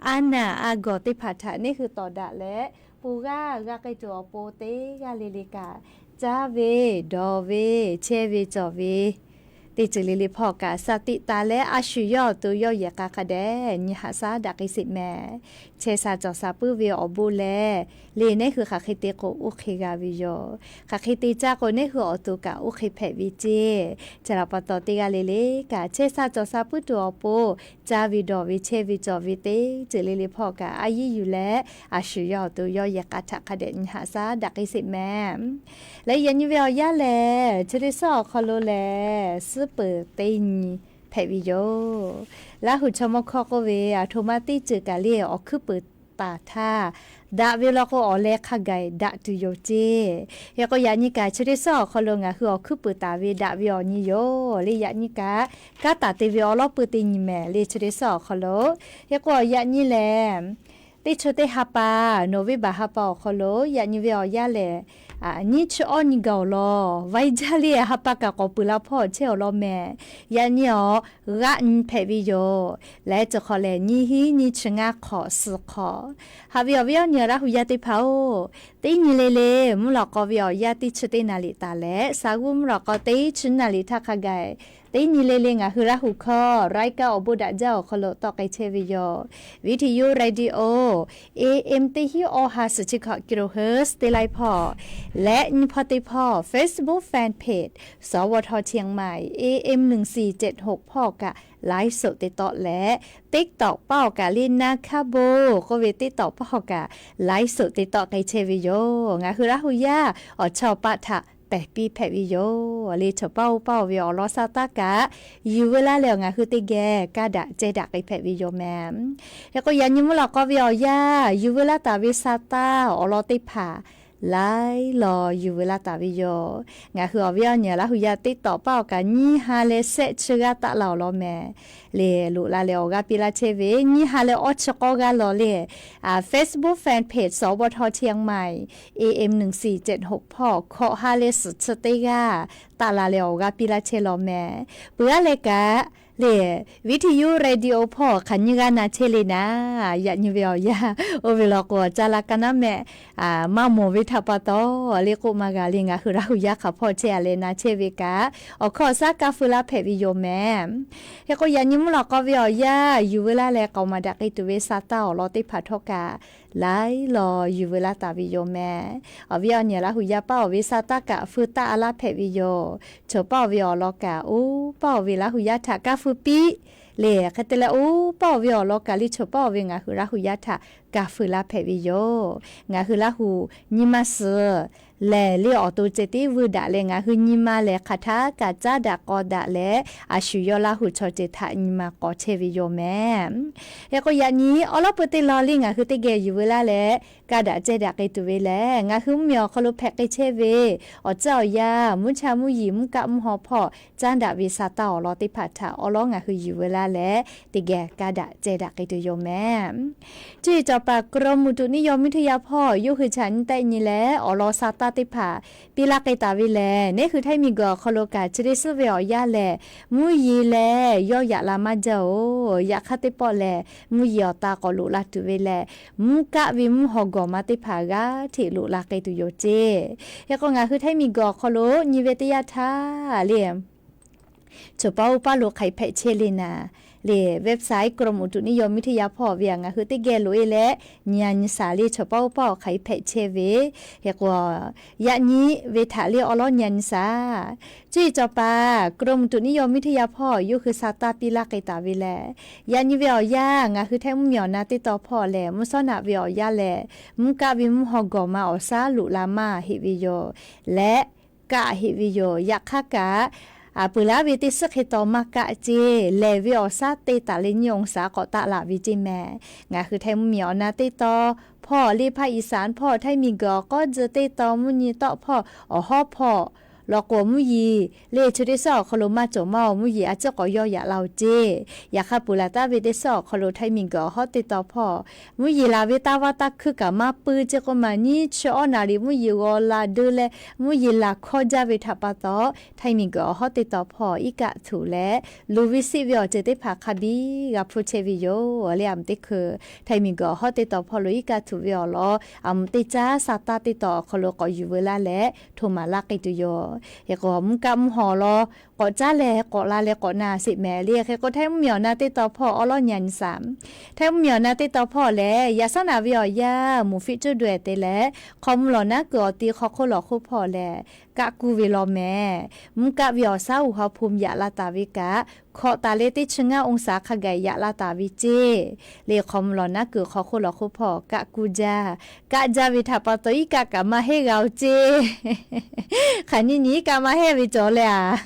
a naˬ a gawˬ teˇ hpaˍ htaꞈ nehˉ hui tawˍ daꞈ leh, pon g'aˇ g'a k'ai tuˬ awˬ pon teˇ g'aˇ le le kaꞈ caˇ ve, dawˬ ve, chehˇ ve cawˬ ve teˇ ceuˬ le le hpawˇ kaꞈ sha tiꞈ taˍ leh a shu yawˇ awˬ to yawˇ yehˬ k'a hk'a dehꞈ nyi haꞈ shaˉ daꞈ k'ai sheˍ mehˍ. Chehˇ sha cawˬ sha puiˉ ve awˬ bon lehˬ, le nehˉ hui hk'aˬ hk'e te k'o oˇ hk'e g'a ve yoˬ. Hk'aˬ hk'e te caˇ k'o nehˉ hui awˬ to kaꞈ oˇ hk'e hpehꞈ ve ceˇ. Chi htaꞈ pa taw teˇ g'aˇ le le kaꞈ chehˇ sha cawˬ sha puiˉ tuˬ awˬ pon caˇ ve, dawˬ ve, chehˇ ve cawˬ ve teˇ ceuˬ le le hpawˇ kaꞈ a yiˇ yuˬ leh, a shu yawˇ awˬ to yawˇ yehˬ k'a htaꞈ hk'a dehꞈ nyi haꞈ shaˉ daꞈ k'ai sheˍ mehˍ. Leh yaꞈ nyi ve awˬ yanˇ lehˬ, chi teˇ suhˉ awˬ hk'aw lo lehˬ suhˉ peuˬ teˇ nyi hpehꞈ ve yoˬ. Laˇ hu chaw mawˇ hkawˇ k'oˆ ve, aˬ htoꞈ ma teˇ ceuˬ kaꞈ le awˬ hkuiˉ peuˬ taˍ htaˇ, daꞈ ve law k'o awˬ leh hk'a gaˬ daꞈ tuˬ yoˬ ceˇ. Hk'e k'o yaꞈ nyi kaꞈ chi teˇ suhˉ awˬ hk'aw lo ngaˬ hui awˬ hkuiˉ peuˬ taˍ ve daꞈ ve awˬ nyi yoˬ le. Yaꞈ nyi kaꞈ kanˉ taˍ te ve awˬ lawˉ pui teˇ nyi mehˍ le chi teˇ suhˉ awˬ hk'aw lo. Hk'e k'o yaꞈ nyi lehˬ, teˇ chi teˇ ha pa, November ha pa awˬ hk'aw lo yaꞈ nyi ve awˬ yanˇ lehˬ, nyiˇ chi awˇ nyi gaˬ awˬ lawn vaiˇ jaˇ le ha pa kaꞈ k'awꞈ peuˬ la hpawˇ chehˇ awˬ lawn mehˍ. Yaꞈ nyi awˬ g'aˆ nyi hpehꞈ ve yoˬ. Leh chi hk'awꞈ lehˬ nyiˇ hinˉ nyiˇ chi ngaˇ hk'awꞈ suh hk'awꞈ. Haꞈ ve awˬ viˉ awˬ nyi Laˇ hu yaˇ teˇ hpaˍ-oˬ, teˇ nyi le le mvuhˇ lawꞈ k'aw ve awˬ yanˇ teˇ chi teˇ naˍ riˍ taˍ leh, sa g'uˇ mvuhˇ lawꞈ k'aw teˇ chi naˍ riˍ htaˇ hk'a gaˬ teˇ nyi le le ngaˬ hui Laˇ hu hkawˇ รายการ Awˬ bon daꞈ jaˇ awˬ hk'aw lo tawˆ k'ai chehˇ ve yoˬ. Viˇ hti yuˇ radio, A M teˇ hinˉ awˇ ha suhˍ chi hkawꞈ kilohertz teˇ laiˉ hpawˇ, leh nyi hpawˇ teˇ hpawˇ Facebook fan page สวท เชียงใหม่ A M หนึ่งสี่เจ็ดหก hpawˇ kaꞈ ไลฟ์สด te tawˆ leh, TikTok paˇ awˬ kaꞈ le na hkaˇ bon k'oˆ ve TikTok paˇ awˬ kaꞈ ไลฟ์สด te tawˆ k'ai chehˇ ve yoˬ. Ngaˬ hui Laˇ hu yaˇ awˬ chawˇ paˆ htaꞈ pehˬ piˇ hpehꞈ ve yoˬ. Le choˬ paˇ oˇ paˇ oˬ ve awˬ lawn sa taˇ kaꞈ yuˬ veu laˇ leh awˬ ngaˬ hui teˇ geh kaˇ daꞈ ceh daꞈ k'ai hpehꞈ ve yoˬ mehˍ. Hk'e k'o yaꞈ nyi mvuhˇ lawꞈ k'aw ve awˬ yanˇ yuˬ veu laˇ taˍ ve sa taˇ awˬ lawn teˇ hpaˍ laiˉ law yuˬ veu laˇ taˍ ve yoˬ. Ngaˬ hui awˬ viˉ awˬ nyi Laˇ hu yaˇ TikTok paˇ awˬ kaꞈ nyiˇ ha leh shehˆ chi g'aˇ taˆ la awˬ lawn mehˍ. Le loꞈ la leh awˬ g'aˇ piˇ laˇ chehˇ ve nyiˇ ha leh awˇ chi k'awˇ g'aˇ law le Facebook fan page สวท เชียงใหม่ A M หนึ่งสี่เจ็ดหก hpawˇ hkawꞈ ha leh suhˍ chi teˇ g'aˇ taˆ la leh awˬ g'aˇ piˇ laˇ chehˇ law mehˍ. Peuˬ aˉ leh kaꞈ le Viˇ hti yuˇ radio hpawˇ hk'aˬ nyiˇ g'aˇ na chehˇ le naˍ. Yaꞈ nyi ve awˬ yanˇ oˇ ve law k'o awˬ caˇ la ka naˉ mehˆ maˇ mawˬ ve htaꞈ pa taw, le k'oˆ maˇ g'a le ngaˬ hui Laˇ hu yaˇ hk'aˬ hpawˇ chehˇ a leh na chehˇ ve kaꞈ awˬ hkawˇ awˬ shaˉ kaˇ feu laˇ hpehꞈ ve yoˬ mehˍ. Hk'e k'o yaꞈ nyi mvuhˇ lawꞈ k'aw ve awˬ yanˇ yuˬ veu laˇ leh k'aoˍ maˍ daꞈ k'ai tuˬ ve sa taˇ awˬ lawn teˇ hpaˍ htawˇ kaꞈ laiˉ law yuˬ veu laˇ taˍ ve yoˬ mehˍ. Awˬ viˉ awˬ nyi Laˇ hu yaˇ paˇ awˬ ve sa taˇ kaꞈ feu taˆ a laˇ hpehꞈ ve yoˬ. Choˬ paˇ oˬ ve awˬ lawn kaꞈ oˇ paˇ oˬ ve Laˇ hu yaˇ htaꞈ kaˇ feu piˇ le. Hk'e te leh oˇ paˇ oˬ ve awˬ lawn kaꞈ le choˬ paˇ oˬ ve ngaˬ hui Laˇ hu yaˇ htaꞈ kaˇ feu laˇ hpehꞈ ve yoˬ. Ngaˬ hui Laˇ hu nyi ma suhˍ lehˬ le awˬ to ceh tiˉ vuiˇ daꞈ leh ngaˬ hui nyi ma lehˬ hk'aˬ htaˇ kaꞈ caˉ daꞈ k'aw daꞈ leh a shu yawˇ Laˇ hu chaw ceuˬ htaꞈ nyi ma k'awꞈ chehˇ ve yoˬ mehˍ. Hk'e k'o yaꞈ nyi awˬ lawˉ pui teˇ law le ngaˬ hui teˇ geh yuˬ veu laˇ leh kaˇ daꞈ ceh daꞈ k'ai tuˬ ve lehˬ, ngaˬ hui mvuhˇ miˬ awˬ hk'aw lo hpehꞈ k'ai chehˇ ve awˬ ceuˬ awˬ yanˇ mvuhˇ cha mvuhˇ yeˬ mvuhˇ kaˆ mvuhˇ haw hpawˇ caˉ daꞈ ve sa taˇ awˬ lawn teˇ hpaˍ htaꞈ awˬ lawn ngaˬ hui yuˬ veu laˇ leh teˇ geh kaˇ daꞈ ceh daꞈ k'ai tuˬ yoˬ mehˍ. Cuˇ yiˍ cawˬ paˍ กรมอุตุนิยมวิทยา hpawˇ yawˇ hui htaꞈ nyi tehˆ nyi leh awˬ lawn sa taˇ teˇ hpaˍ piˇ laˇ k'ai taˍ ve lehˬ, nehˉ hui htaiˇ miˬ guiˬ awˬ hk'aw lo kaꞈ chi teˇ suhˉ ve awˬ yanˇ lehˬ mvuhˇ yeˬ lehˬ yawˇ yaꞈ la maˇ jaˇ oˬ. Yaꞈ hk'aˇ teˇ pawˆ lehˬ mvuhˇ yeˬ awˬ ta k'awꞈ loꞈ la tuˬ ve lehˬ, mvuhˇ kaˆ ve mvuhˇ haw gawˬ ma teˇ hpaˍ g'aˇ hteꞈ loꞈ la k'ai tuˬ yoˬ ceˇ. Hk'e k'o ngaˬ hui htaiˇ miˬ guiˬ awˬ hk'aw lo nyi ve teˇ yanˇ htaˇ le choˬ paˇ oˇ paˇ lo hk'aˬ hk'e hpehꞈ chehˇ le naˍ. Le website กรมอุตุนิยมวิทยา hpawˇ ve a ngaˬ hui teˇ geh loꞈ-e leh, nyi-a nyi shaˍ le chaw paˉ oˇ paˉ awˬ hk'aˬ hk'e hpehꞈ chehˇ ve. Hk'e k'o, yaꞈ nyi ve htaꞈ le awˉ lawˉ nyi-a nyi shaˍ. Cuˇ yiˍ cawˬ paˍ กรมอุตุนิยมวิทยา hpawˇ yawˇ hui sa taˇ piˇ laˇ k'ai taˍ ve lehˬ, yaꞈ nyi ve awˬ yanˇ ngaˬ hui Htaiˇ mvuhˇmiˬ awˬ na teˇ taw hpawˇ lehˬ, mvuhˇ shawˉ naꞈ ve awˬ yanˇ lehˬ, mvuhˇ kaˆ ve mvuhˇ haw gawˬ ma awˬ shaˉ loꞈ la maˇ heˆ ve yoˬ. Leh kaˆ heˆ ve yoˬ. Yaꞈ hk'aˇ kaꞈ, peuˬ laˉ ve teˇ suhˉ hk'e taw maˇ kaˆ ceˇ. Lehˬ ve awˬ shaˉ teˇ taˍ leh nyiˇ องศา k'awꞈ taˆ laˬ ve ceˇ mehˍ. Ngaˬ hui Htaiˇ mvuhˇmiˬ awˬ na teˇ taw hpawˇ le ภาคอีสาน hpawˇ, Htaiˇ miˬguiˬ awˬ k'awˉ tcuh teˇ taw mvuhˇ nyi tawˆ hpawˇ awˬ hawˉ hpawˇ law k'o, mvuhˇ yeˬ le chi teˇ suhˉ awˬ hk'aw lo maˇ cawˬ maˇ-oˬ, mvuhˇ yeˬ a ciˉ k'awꞈ yawˇ yaꞈ la-oˬ ceˇ. Yaꞈ hk'aˇ peuˬ laˬ taˍ ve teˇ suhˉ awˬ hk'aw lo Htaiˇ miˬguiˬ awˬ hawˉ teˇ taw hpawˇ mvuhˇ yeˬ laˬ ve taˇ vaˇ taˇ hkuiˇ kaꞈ maˇ puiˉ ceˇ k'oˆ ma, nyiˇ chi awˉ naˍ riˍ mvuhˇ yeˬ g'aw la deuˇ leh mvuhˇ yeˬ laˬ hkawˇ jaˇ ve htaꞈ pa taw, Htaiˇ miˬguiˬ awˬ hawˉ teˇ taw hpawˇ iˉ kaˆ htuꞈ leh, luˬ ve siˆ ve awˬ ceuˬ teˇ hpaˍ hk'a biˇ g'a hpuˇ chehˇ ve yoˬ. Le a meuꞈ teˇ hkui Htaiˇ miˬguiˬ awˬ hawˉ teˇ taw hpawˇ lo iˉ kaˆ htuꞈ ve awˬ lawn a meuꞈ teˇ caˉ sa taˇ teˇ taw awˬ hk'aw lo k'awꞈ yuˬ veu laˇ leh hto maˍ laˇ k'ai tuˬ yoˬ. Hk'e k'o, mvuhˇ kaˆ mvuhˇ haw law k'awꞈ caˉ leh k'awꞈ la leh k'awꞈ na sheˍ mehˍ le. Hk'e k'o, Htaiˇ mvuhˇmiˬ awˬ na teˇ taw hpawˇ awˉ lawˉ nyi-a nyi shaˍ. Htaiˇ mvuhˇmiˬ awˬ na teˇ taw hpawˇ lehˬ, yaꞈ shawˉ naꞈ ve awˬ yanˇ mvuhˇ fiˆ cuˇ daweh te leh, hk'aw mvuh lawˬ naˉ kuiˬ awˬ ti hk'aw hk'oˆ lawˬ hk'oˆ hpawˇ lehˬ, kaˆ kuˇ ve law mehˍ. Mvuhˇ kaˆ ve awˬ shaˉ uiˍ ha hpu yaꞈ la taˍ ve kaꞈ, hkawꞈ taˍ leh teˇ chi ngaˇ องศา hk'a gaˬ yaꞈ la taˍ ve ceˇ. Le hk'aw mvuh lawˬ naˉ kuiˬ hk'aw hk'oˆ lawˬ hk'oˆ hpawˇ kaˆ kuˇ jaˇ. Kaˆ jaˇ ve htaꞈ pa taw iˉ kaˆ kaꞈ maˇ heˆ g'a-oˬ ceˇ. Hk'aˬ nyi nyi iˉ kaˆ maˇ heˆ ve cawˬ leh a,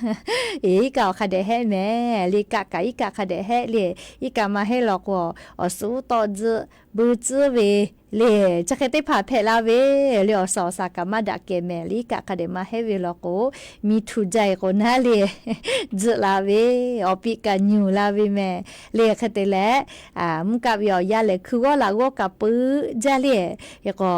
eˬ, iˉ kaˆ awˬ hk'a dehꞈ heˆ mehˍ le. Kaˆ kaꞈ iˉ kaˆ hk'a dehꞈ heˆ le. Iˉ kaˆ maˇ heˆ law k'o, awˬ suhˉ tawˆ tzuhˆ beu tcuhˉ ve le, chi hk'e teˇ hpaˍ hpehꞈ la ve le. Awˬ suhˍ awˬ shaˍ kaꞈ maˇ daꞈ kehˬ mehˍ le. Iˉ kaˆ hk'a dehꞈ maˇ heˆ ve law k'o, miˬ htuˬ jaˇ-e k'o naˉ le, tzuhꞈ la ve, awˬ piꞈ kaꞈ nyuˬ la ve mehˍ le. Hk'e te leh, mvuhˇ kaˆ ve awˬ yanˇ lehˬ, hkui g'awˇ laꞈ g'awˇ kaꞈ peuˬ jaˇ le. Hk'e k'o,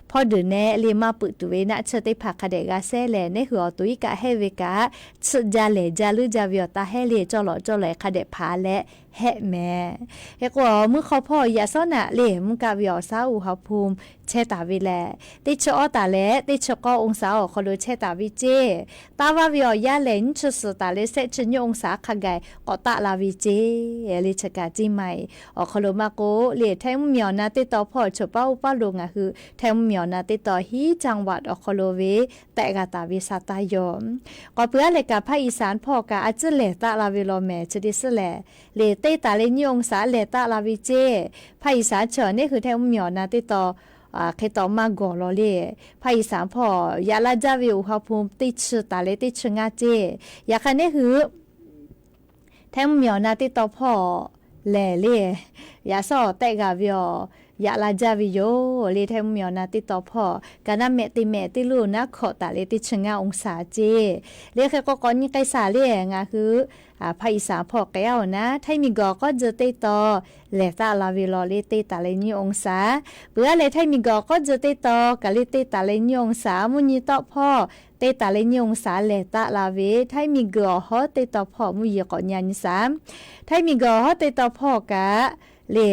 hpawˇ deuˬ nehˆ le maˇ peuˬ tuˬ ve naˆ tsuhˇ teˇ hpaˍ hk'a dehꞈ g'a shehˉ leh, neˉ hui awˬ to iˉ kaˆ heˆ ve kaꞈ, tsuhˇ jaˇ lehˬ jaˇ leuˉ jaˇ ve awˬ taˇ heˆ le. Cawˇ lawꞈ cawˇ lawꞈ-e hk'a dehꞈ hpaˍ leh heˆ mehˍ. Hk'e k'o, mvuhˇ hk'aw hpawˇ yaꞈ shawˉ naꞈ le mvuhˇ kaˆ ve awˬ shaˉ uiˍ ha hpu chehˇ taˍ ve lehˬ, teˇ chi awˉ taˍ leh teˇ chi k'awˇ องศา awˬ hk'aw lo chehˇ taˍ ve ceˇ. Taˇ vaˇ ve awˬ yanˇ lehˬ, nyiˇ chi suhˍ taˍ leh shehˆ chi nyiˇ องศา hk'a gaˬ k'awꞈ taˆ la ve ceˇ. Le chi kaꞈ ceˇ maˇ-e. Awˬ hk'aw lo maˇ k'oˆ le, Htaiˇ mvuhˇmiˬ awˬ na teˇ taw hpawˇ choˬ paˉ oˇ paˉ lo ngaˬ hui Htaiˇ mvuhˇmiˬ awˬ na teˇ taw hiˉ จังหวัด awˬ hk'aw lo ve tehˆ g'a taˍ ve sa taˇ yoˬ. K'awꞈ peuˬ-a leh kaꞈ ภาคอีสาน hpawˇ kaꞈ a ciˉ lehˬ taˆ la ve law mehˍ. Chi teˇ suhˉ lehˬ, le teˇ taˍ leh nyiˇ องศา lehˬ taˆ la ve ceˇ. ภาคอีสาน chi awˬ neˉ hui Htaiˇ mvuhˇmiˬ awˬ na teˇ taw hk'e taw maˇ gawˬ law le. ภาคอีสาน hpawˇ yaꞈ la jaˇ ve uiˍ ha hpu teˇ chi taˍ leh teˇ chi ngaˇ ceˇ. Yaꞈ hk'aˇ neˉ hui Htaiˇ mvuhˇmiˬ awˬ na teˇ taw hpawˇ lehˬ le, yaꞈ shawˉ awˬ tehˆ g'a ve awˬ yaꞈ la jaˇ ve yoˬ le. Htaiˇ mvuhˇmiˬ awˬ na teˇ taw hpawˇ kaꞈ naˆ mehˆ teˇ mehˆ teˇ lo naˉ hkawꞈ taˍ leh teˇ chi ngaˇ องศา ceˇ. Le hk'e k'o k'awꞈ nyi k'ai shaˍ le, ngaˬ hui ภาคอีสาน hpawˇ k'ehˉ-oˬ naˉ, Htaiˇ miˬguiˬ awˬ k'awˉ tcuh teˇ taw lehˬ taˆ la ve law le, teˇ taˍ leh nyiˇ องศา. Peuˬ-a leh Htaiˇ miˬguiˬ awˬ k'awˉ tcuh teˇ taw kaꞈ le teˇ taˍ leh nyiˇ องศา, mvuhˇ nyi tawˆ hpawˇ teˇ taˍ leh nyiˇ องศา lehˬ taˆ la ve, Htaiˇ miˬguiˬ awˬ hawˉ teˇ taw hpawˇ mvuhˇ yeˬ k'awꞈ nyi-a nyi shaˍ. Htaiˇ miˬguiˬ awˬ hawˉ teˇ taw hpawˇ kaꞈ le,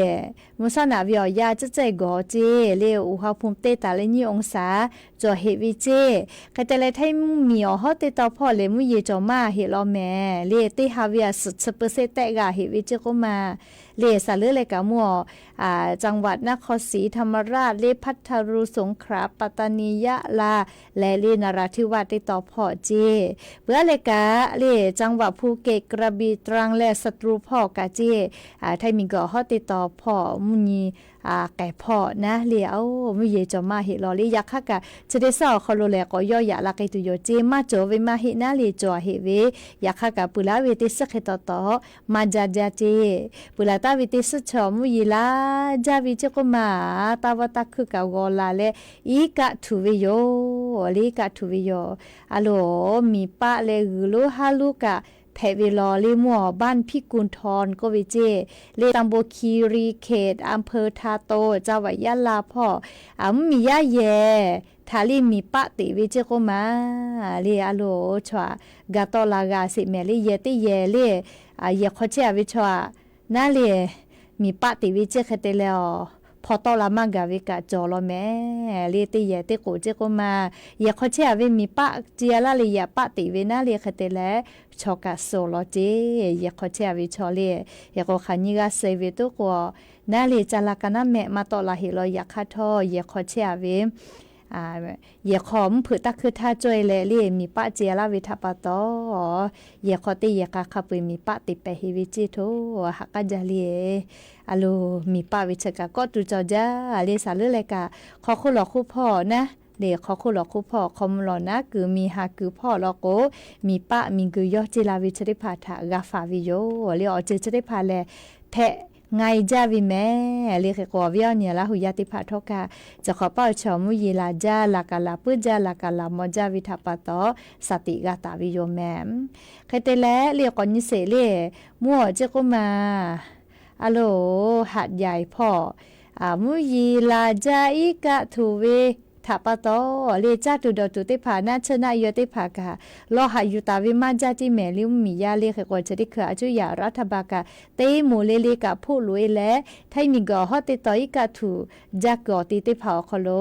mvuhˇ shawˉ naꞈ ve awˬ yanˇ tcuhˉ tcuhˉ gawˬ ceˇ le, uiˍ ha hpu teˇ taˍ leh nyiˇ องศา cawˬ heꞈ ve ceˇ. Hk'e te leh Htaiˇ mvuhˇmiˬ awˬ hawˉ teˇ taw hpawˇ lehˬ mvuhˇ yeˬ cawˬ maˇ heˆ law mehˍ le. Teˇ ha ve a suhˍ chi เปอร์เซ็นต์ tehˆ g'a heꞈ ve ceˇ k'oˆ ma le. Saˍ leuˉ leh kaꞈ mvuhˇ จังหวัดนครศรีธรรมราช le, พัทลุง สงขลา ปัตตานี ยะลา leh le นราธิวาส teˇ taw hpawˇ ceˇ. Peuˬ-a leh kaꞈ le จังหวัดภูเก็ต กระบี่ ตรัง leh สตูล hpawˇ kaꞈ ceˇ. Htaiˇ miˬguiˬ awˬ hawˉ teˇ taw hpawˇ mvuhˇ nyi k'ehˬ hpawˇ naˉ le, a-oˬ, mvuhˇ yeˬ cawˬ maˇ heˆ law le. Yaꞈ hk'aˇ kaꞈ chi teˇ suhˉ awˬ hk'aw lo lehˬ k'awꞈ yawˇ yaꞈ la k'ai tuˬ yoˬ ceˇ. Maˇ cawˬ ve maˇ heˆ naˉ le, cawˬ heˆ ve. Yaꞈ hk'aˇ kaꞈ peuˬ laˉ ve teˇ suhˉ hk'e taw taw maˇ jaˇ jaˇ ceˇ. Peuˬ laˬ taˍ ve teˇ suhˉ chaw mvuhˇ yeˬ laˇ jaˇ ve ceˇ k'oˆ ma, taˇ vaˇ taˇ hkuiˇ kaꞈ g'aw la leh iˉ kaˆ htuꞈ ve yoˬ le, iˉ kaˆ htuꞈ ve yoˬ. A loˍ, miˬ paˆ leh g'uiˬ lonˉ haˉ lonˉ kaꞈ hpehꞈ ve law le. Mvuhˇ บ้านพิกุลทอง k'oˆ ve ceˇ le, ตำบลคีรีเขต อำเภอท่าโต จังหวัดยะลา hpawˇ mvuhˇmiˬ yaˇ yehˬ htaꞈ le miˬ paˆ teꞈ ve ceˇ k'oˆ ma le. A loˍ, chaw aꞈ ga tawˆ la g'a sheˍ mehˍ le. Yehˬ teˇ yehˬ le, yehˬ hk'aw chehˇ-a ve chaw aꞈ naˉ le, miˬ paˆ teꞈ ve ceˇ. Hk'e te leh awˬ hpaw tawˆ la maˇ gaˬ ve kaꞈ cawˬ law mehˍ le. Teˇ yehˬ teˇ k'oˍ ceˇ k'oˆ ma, yehˬ hk'aw chehˇ a ve miˬ paˆ ce a laˇ le, yaꞈ paˆ teꞈ ve naˉ le hk'e te leh, chaw kaꞈ suh law ceˇ. Yehˬ hk'aw chehˇ a ve chaw le, yehˬ k'o hk'aˬ nyiˇ g'aˇ suh ve tuˉ k'o, naˉ le ca la ka naˉ mehˆ maˇ tawˆ la heˆ law. Yaꞈ hk'aˇ htawˇ yehˬ hk'aw chehˇ a ve yehˬ hk'aw mvuhˇ hpeuꞈ taˇ hkuiˇ htaˇ cawˇ e leh le, miˬ paˆ ce a laˇ ve htaꞈ pa taw, yehˬ hk'aw teˇ yehˬ k'a hk'a peu-eˬ miˬ paˆ teꞈ pehˍ heˆ ve ceˇ htawˇ, haꞈ k'aˉ jaˇ le. A loˍ, miˬ paˆ ve chi kaꞈ kawˆ tu cawˬ jaˇ le. Saˍ leuˉ leh kaꞈ, hk'aw hk'oˆ lawˬ hk'oˆ hpawˇ naˉ le, hk'aw hk'oˆ lawˬ hk'oˆ hpawˇ hk'aw mvuh lawˬ naˉ kuiˬ miˬ haˍ kuiˬ hpawˇ law k'o, miˬ paˆ miˬ guiˬ yawˇ ce la ve chi teˇ hpaˍ htaꞈ g'a faˍ ve yoˬ le. Awˬ ceuˬ chi teˇ hpaˍ lehˬ, hpehꞈ nga e jaˇ ve mehˍ le. Hk'e k'o, awˬ viˉ awˬ nyi Laˇ huˍ yaˇ teˇ hpaˍ htawˇ kaꞈ, chi hk'awꞈ paˆ awˬ chi awˬ mvuhˇ yeˬ laˬ jaˇ, laˬ kaˍ laˬ puiˉ jaˇ, laˬ kaˍ laˬ maw jaˇ ve htaꞈ pa taw, shaˍ tiꞈ g'a taˍ ve yoˬ mehˍ. Hk'e te leh le, k'awꞈ nyi sheˍ le, mvuhˇ awˬ ceˇ k'oˆ ma, a loˍ, haꞈ yaˍ hpawˇ mvuhˇ yeˬ laˬ jaˇ iˉ kaˆ htuꞈ ve htaꞈ pa taw le, caˇ tuˬ dawˬ tuˬ teˇ hpaˍ, naˆ tsuhˇ naˆ yaw teˇ hpaˍ kaꞈ, lawˇ haꞈ yuˬ taˍ ve maˇ jaˇ ceˇ mehˍ le. Mvuhˇ miˬ yaˇ le hk'e k'o, chi teˇ hkui a cuˇ yaꞈ รัฐบาล kaꞈ, teˇ moˍ le le kaꞈ hpoˆ loꞈ e leh, htaiˇ miˬ guiˬ awˬ hawˉ teˇ taw iˉ kaˆ htuꞈ jaˇ kuiˬ awˬ te teˇ hpaˍ awˬ hk'aw lo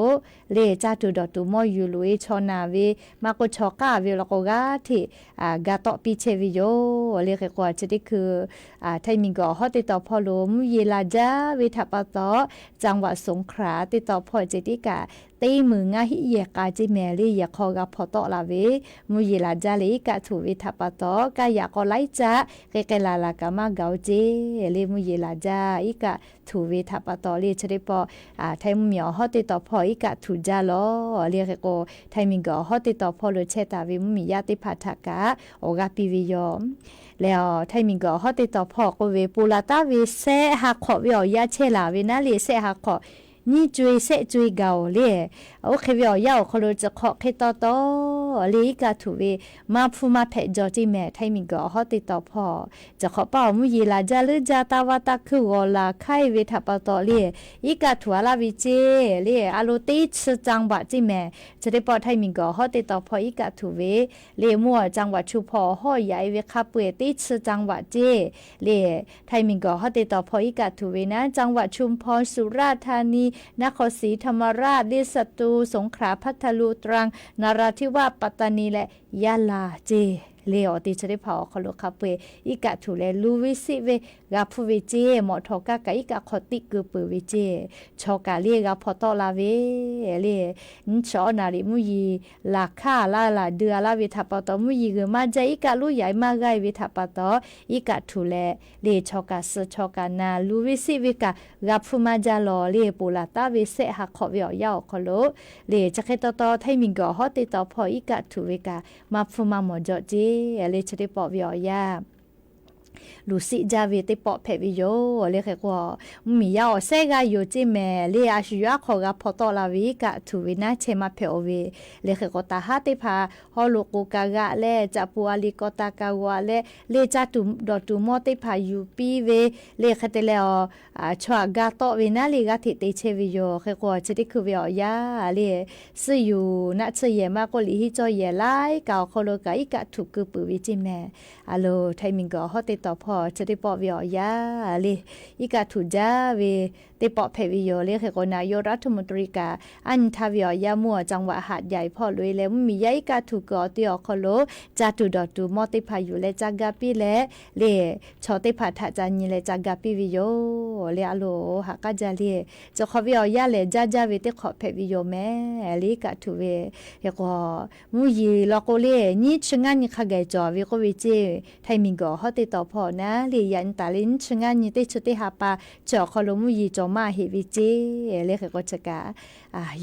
le, caˇ tuˬ dawˬ tuˬ mawˇ yuˬ loꞈ e chaw naˬ ve, maˇ k'oˆ chaw k'aˇ ve law k'o g'aˇ hteꞈ ga tawˆ piˇ chehˇ ve yoˬ le. Hk'e k'o, chi teˇ hkui htaiˇ miˬ guiˬ awˬ hawˉ teˇ taw hpawˇ lo mvuhˇ yeˬ laˬ jaˇ ve htaꞈ pa taw, จังหวัดสงขลา teˇ taw hpawˇ ceh tiˉ kaꞈ, teˇ meunˍ ngaˇ hiˆ yehˬ k'a ceˇ mehˍ le, yehˬ hk'aw g'a hpaw tawˆ la ve, mvuhˇ yeˬ laˬ jaˇ leh iˉ kaˆ htuꞈ ve htaꞈ pa taw, kaˇ yaꞈ k'aw laiˉ caˆ k'e k'ai laˬ laˬ kaꞈ maˇ gaˬ oˬ ceˇ le. Mvuhˇ yeˬ laˬ jaˇ iˉ kaˆ htuꞈ ve htaꞈ pa taw le, chi teˇ pawˆ htaiˇ mvuhˇ miˬ awˬ hawˉ teˇ taw hpawˇ iˉ kaˆ htuꞈ jaˇ law le. Hk'e k'o, htaiˇ miˬ guiˬ awˬ hawˉ teˇ taw hpawˇ lo chehˇ taˍ ve mvuhˇ miˬ yaˇ teˇ hpaˍ htaꞈ kaꞈ awˬ g'aˇ piˇ ve yoˬ. Leh, htaiˇ miˬ guiˬ awˬ hawˉ teˇ taw hpawˇ k'oˆ ve, ponˬ laˬ taˉ ve sehˆ ha hk'awꞈ ve awˬ yanˇ chehˇ laˬ ve naˉ le, sehˆ ha hk'awꞈ nyiˇ co e sehˆ co e gaˬ oˬ le. Oˇ hk'e ve awˬ yanˇ awˬ hk'aw lo chi hk'awꞈ hk'e taw taw le, iˉ kaˆ htuꞈ ve maˇ hpfuhˇ maˇ hpehꞈ jaw ceˇ mehˍ. Htaiˇ miˬ guiˬ awˬ hawˉ teˇ taw hpawˇ, chi hk'awꞈ paˆ awˬ mvuhˇ yeˬ laˬ jaˇ leuˉ jaˇ taˇ vaˇ taˇ hkuiˇ g'awˬ laˬ hk'aiˇ ve htaꞈ pa taw le, iˉ kaˆ htuꞈ a laˇ ve ceˇ le. A loˍ, teˇ chi จังหวัด ceˇ mehˍ. Chi teˇ pawˆ htaiˇ miˬ guiˬ awˬ hawˉ teˇ taw hpawˇ iˉ kaˆ htuꞈ ve le, mvuhˇ awˬ จังหวัดชุมพร awˬ hawˉ yaꞈ e ve hk'a peu-eˬ teˇ chi จังหวัด ceˇ le. Htaiˇ miˬ guiˬ awˬ hawˉ teˇ taw hpawˇ iˉ kaˆ htuꞈ ve naˉ, จังหวัดชุมพร สุราษฎร์ธานี นครศรีธรรมราช เดช สตูล สงขลา พัทลุง ตรัง นราธิวาส ปัตตานี leh ยะลา ceˇ le. Awˬ te chi teˇ hpaˍ awˬ hk'aw lo hk'a peu-eˬ iˉ kaˆ htuꞈ leh lu ve siˆ ve g'a hpuˇ ve ceˇ. Mawꞈ htawꞈ kaˇ kaꞈ iˉ kaˆ hk'aw tiˆ keu peuˬ ve ceˇ. Chaw kaꞈ le g'a hpaw tawˆ la ve le, nyiˇ chi awˉ naˍ riˍ mvuhˇ yeˬ laˬ hkaˇ laˇ laˬ dui a laˇ ve htaꞈ pa taw, mvuhˇ yeˬ g'uiˬ maˇ jaˇ iˉ kaˆ lonˉ yaꞈ e maˇ g'aˇ e ve htaꞈ pa taw, iˉ kaˆ htuꞈ leh le chaw kaꞈ suh chaw kaꞈ na lu ve siˆ ve kaꞈ g'a hpuˇ maˇ jaˇ law le. Ponˬ laˬ taˉ ve sehˆ ha hk'awꞈ ve awˬ yanˇ awˬ hk'aw lo le, chi hk'e taw taw htaiˇ miˬ guiˬ awˬ hawˉ teˇ taw hpawˇ iˉ kaˆ htuꞈ ve kaꞈ maˇ hpfuhˇ maˇ mawˬ jaw ceˇ le. Chi teˇ pawˆ ve awˬ yanˇ luˬ siˆ jaˇ ve teˇ pawˆ hpehꞈ ve yoˬ le. Hk'e k'o, mvuhˇ miˬ yaˇ awˬ sehˉ g'aˇ yoˬ ceˇ mehˍ le. A shu yawˇ aˉ hk'aw g'a hpaw tawˆ la ve iˉ kaˆ htuꞈ ve naˉ chehˇ maˇ hpehꞈ oˬ ve le. Hk'e k'o, taˍ haˉ teˇ hpaˍ haw loꞈ k'oˍ kaꞈ g'aꞈ leh, caꞈ pu a liꞈ kaw ta kaꞈ g'aꞈ leh, le caˇ tuˬ dawˬ tuˬ mawˇ teˇ hpaˍ yuˬ piˇ ve le. Hk'e te leh, chaw aꞈ ga tawˆ ve naˉ le g'aˇ hteꞈ te chehˇ ve yoˬ. Hk'e k'o, chi teˇ hkui ve awˬ yanˇ le, suhˆ yuˬ naˆ tsuhˇ yehˬ maˇ k'oˆ, liꞈ henˇ cawˇ yehˬ laiˉ kaꞈ awˬ hk'aw lo kaꞈ iˉ kaˆ htuꞈ keu peuˬ ve ceˇ mehˍ. A loˍ, htaiˇ miˬ guiˬ awˬ hawˉ teˇ taw hpawˇ chi teˇ pawˆ ve awˬ yanˇ le, iˉ kaˆ htuꞈ jaˇ ve teˇ pawˆ hpehꞈ ve yoˬ le. Hk'e k'o, naˍ yoˇ รัฐมนตรี kaꞈ aˉ nyi htaˇ ve awˬ yanˇ mvuhˇ awˬ จังหวัด หาดใหญ่ hpawˇ loꞈ e leh, mvuhˇ miˬ yaˇ iˉ kaˆ htuꞈ kuiˬ awˬ te awˬ hk'aw lo caˇ tuˬ dawˬ tuˬ mawˇ teˇ hpaˍ yuˬ leh ca ga piˇ leh le, chaw teˇ hpaˍ htaꞈ ca nyi leh ca ga piˇ ve yoˬ le. A loˍ, haꞈ k'aˉ jaˇ le. Chi hk'awꞈ ve awˬ yanˇ lehˬ, jaˇ jaˇ ve teˇ hk'awꞈ hpehꞈ ve yoˬ mehˍ le, iˉ kaˆ htuꞈ ve. Hk'e k'o, mvuhˇ yeˬ law k'o le, nyiˇ chi ngaˇ nyi hk'a gaˬ cawˬ ve k'oˆ ve ceˇ. Htaiˇ miˬ guiˬ awˬ hawˉ teˇ taw hpawˇ naˉ le, yaꞈ nyi taˍ le nyiˇ chi ngaˇ nyi teˇ chi teˇ ha pa chi awˬ hk'aw lo mvuhˇ yeˬ cawˬ maˇ heˆ ve ceˇ le. Hk'e k'o, chi kaꞈ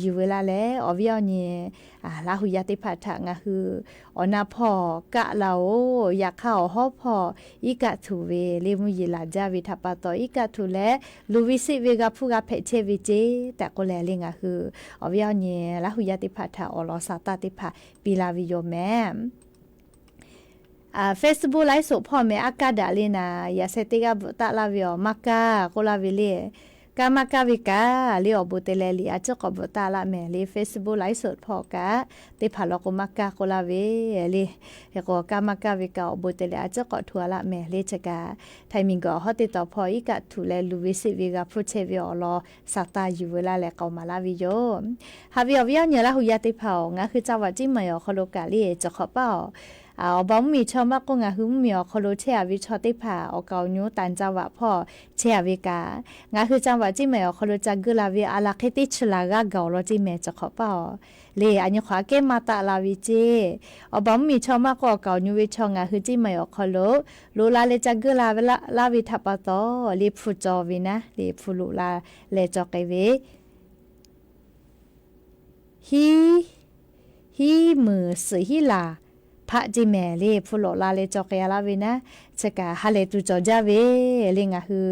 yuˬ ve laˇ leh, awˬ viˉ awˬ nyi Laˇ huˍ yaˇ teˇ hpaˍ htaꞈ ngaˬ hui awˬ na hpawˇ kaˆ la oˬ. Yaꞈ hk'aˇ, awˬ hawˉ hpawˇ iˉ kaˆ htuꞈ ve le, mvuhˇ yeˬ laˬ jaˇ ve htaꞈ pa taw, iˉ kaˆ htuꞈ leh luˬ ve siˆ ve g'a hpuˇ g'a hpehꞈ chehˇ ve ceˇ tehꞈ k'oˆ leh le, ngaˬ hui awˬ viˉ awˬ nyi Laˇ huˍ yaˇ teˇ hpaˍ htaꞈ awˬ lawn sha taˇ teˇ hpaˍ piˇ laˇ ve yoˬ mehˍ. Facebook ไลฟ์สด hpawˇ meh aˉ kaˇ daꞈ le naˍ, yaꞈ sheh teˇ g'aˇ bvuhꞈ taˆ laˇ ve awˬ maˇ kaˇ k'oˆ laˇ ve le. Kaˇ maˇ kaˇ ve kaꞈ le, awˬ bon te leh liꞈ a ciˉ k'awꞈ bvuhꞈ taˍ laˇ mehˍ le. Facebook live show hpawˇ kaꞈ teˇ hpaˍ law k'o maˇ kaˇ k'oˆ laˇ ve le. Hk'e k'o kaˇ maˇ kaˇ ve kaꞈ awˬ bon te leh a ciˉ k'awꞈ hto a laˇ mehˍ le. Chi kaꞈ htaiˍ miˬguiˬ awˬ hawˉ teˇ taw hpawˇ iˉ kaˆ htuꞈ leh luˬ ve seˆ ve g'a hpuˇ chehˇ ve awˬ lawn sa taˇ yuˬ veu laˇ leh k'aoˍ maˍ laˇ ve yoˬ. Haꞈ ve awˬ viˉ awˬ nyi Laˇ hu yaˇ teˇ hpaˍ-oˬ, ngaˬ hui จังหวัดเชียงใหม่ awˬ hk'aw lo kaꞈ le, ciˬ hk'awꞈ paˇ-oˬ, awˬ baˬ mvuhˇmiˬ chaw maˇ k'oˆ, ngaˬ hui mvuhˇmiˬ awˬ hk'aw lo chehˇ a ve chaw teˇ hpaˍ awˬ kaˍ awˬ nu ต่างจังหวัด hpawˇ chehˇ a ve kaꞈ, ngaˬ hui จังหวัดเชียงใหม่ awˬ hk'aw lo ca geuˇ la ve a laˬ hk'e teˇ chi laˬ g'aˇ gaˬ awˬ lawn ceˇ mehˍ, ciˬ hk'awꞈ paˇ-oˬ, le a nyi hk'awꞈ a kehˉ maˇ taˆ la ve ceˇ. Awˬ baˬ mvuhˇmiˬ chaw maˇ k'oˆ, awˬ kaˍ awˬ nu ve chaw ngaˬ hui Cheˇ Maiˍ awˬ hk'aw lo loꞈ la leh ca geuˇ la laˇ ve htaꞈ pa taw, le hpu cawˬ ve naˉ, le hpu loꞈ la leh cawˬ k'ai ve hiˉ, hiˉ meunˍ suhˍ hiˉ laˬ hpaˆ ceˇ mehˍ le, hpu loꞈ la leh cawˬ k'ai a laˇ ve naˉ, chi kaꞈ ha lehˬ tuˬ cawˬ jaˇ ve le. Ngaˬ hui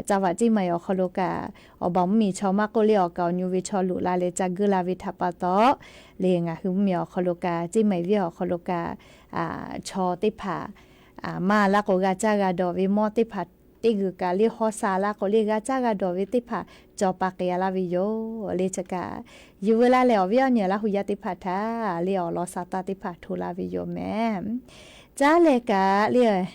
จังหวัดเชียงใหม่ awˬ hk'aw lo kaꞈ, awˬ baˬ mvuhˇmiˬ chaw maˇ k'oˆ le, awˬ kaˍ awˬ nu ve chaw loꞈ la leh ca geuˇ la ve htaꞈ pa taw, le ngaˬ hui mvuhˇmiˬ awˬ hk'aw lo kaꞈ, Cheˇ Maiˍ venˇ awˬ hk'aw lo kaꞈ, chaw teˇ hpaˍ maˇ laˇ k'o g'a caˇ g'a dawˬ ve mawˇ teˇ hpaˍ, teˇ g'uiˬ kaꞈ le hawˉ sha laˇ k'o le g'a caˇ g'a dawˬ ve teˇ hpaˍ cawˬ pa k'ai a laˇ ve yoˬ le. Chi kaꞈ yuˬ veu laˇ leh awˬ viˉ awˬ nyi Laˇ hu yaˇ teˇ hpaˍ htaꞈ le awˬ lawn sa taˇ teˇ hpaˍ hto la ve yoˬ mehˍ. Caˉ leh kaꞈ le,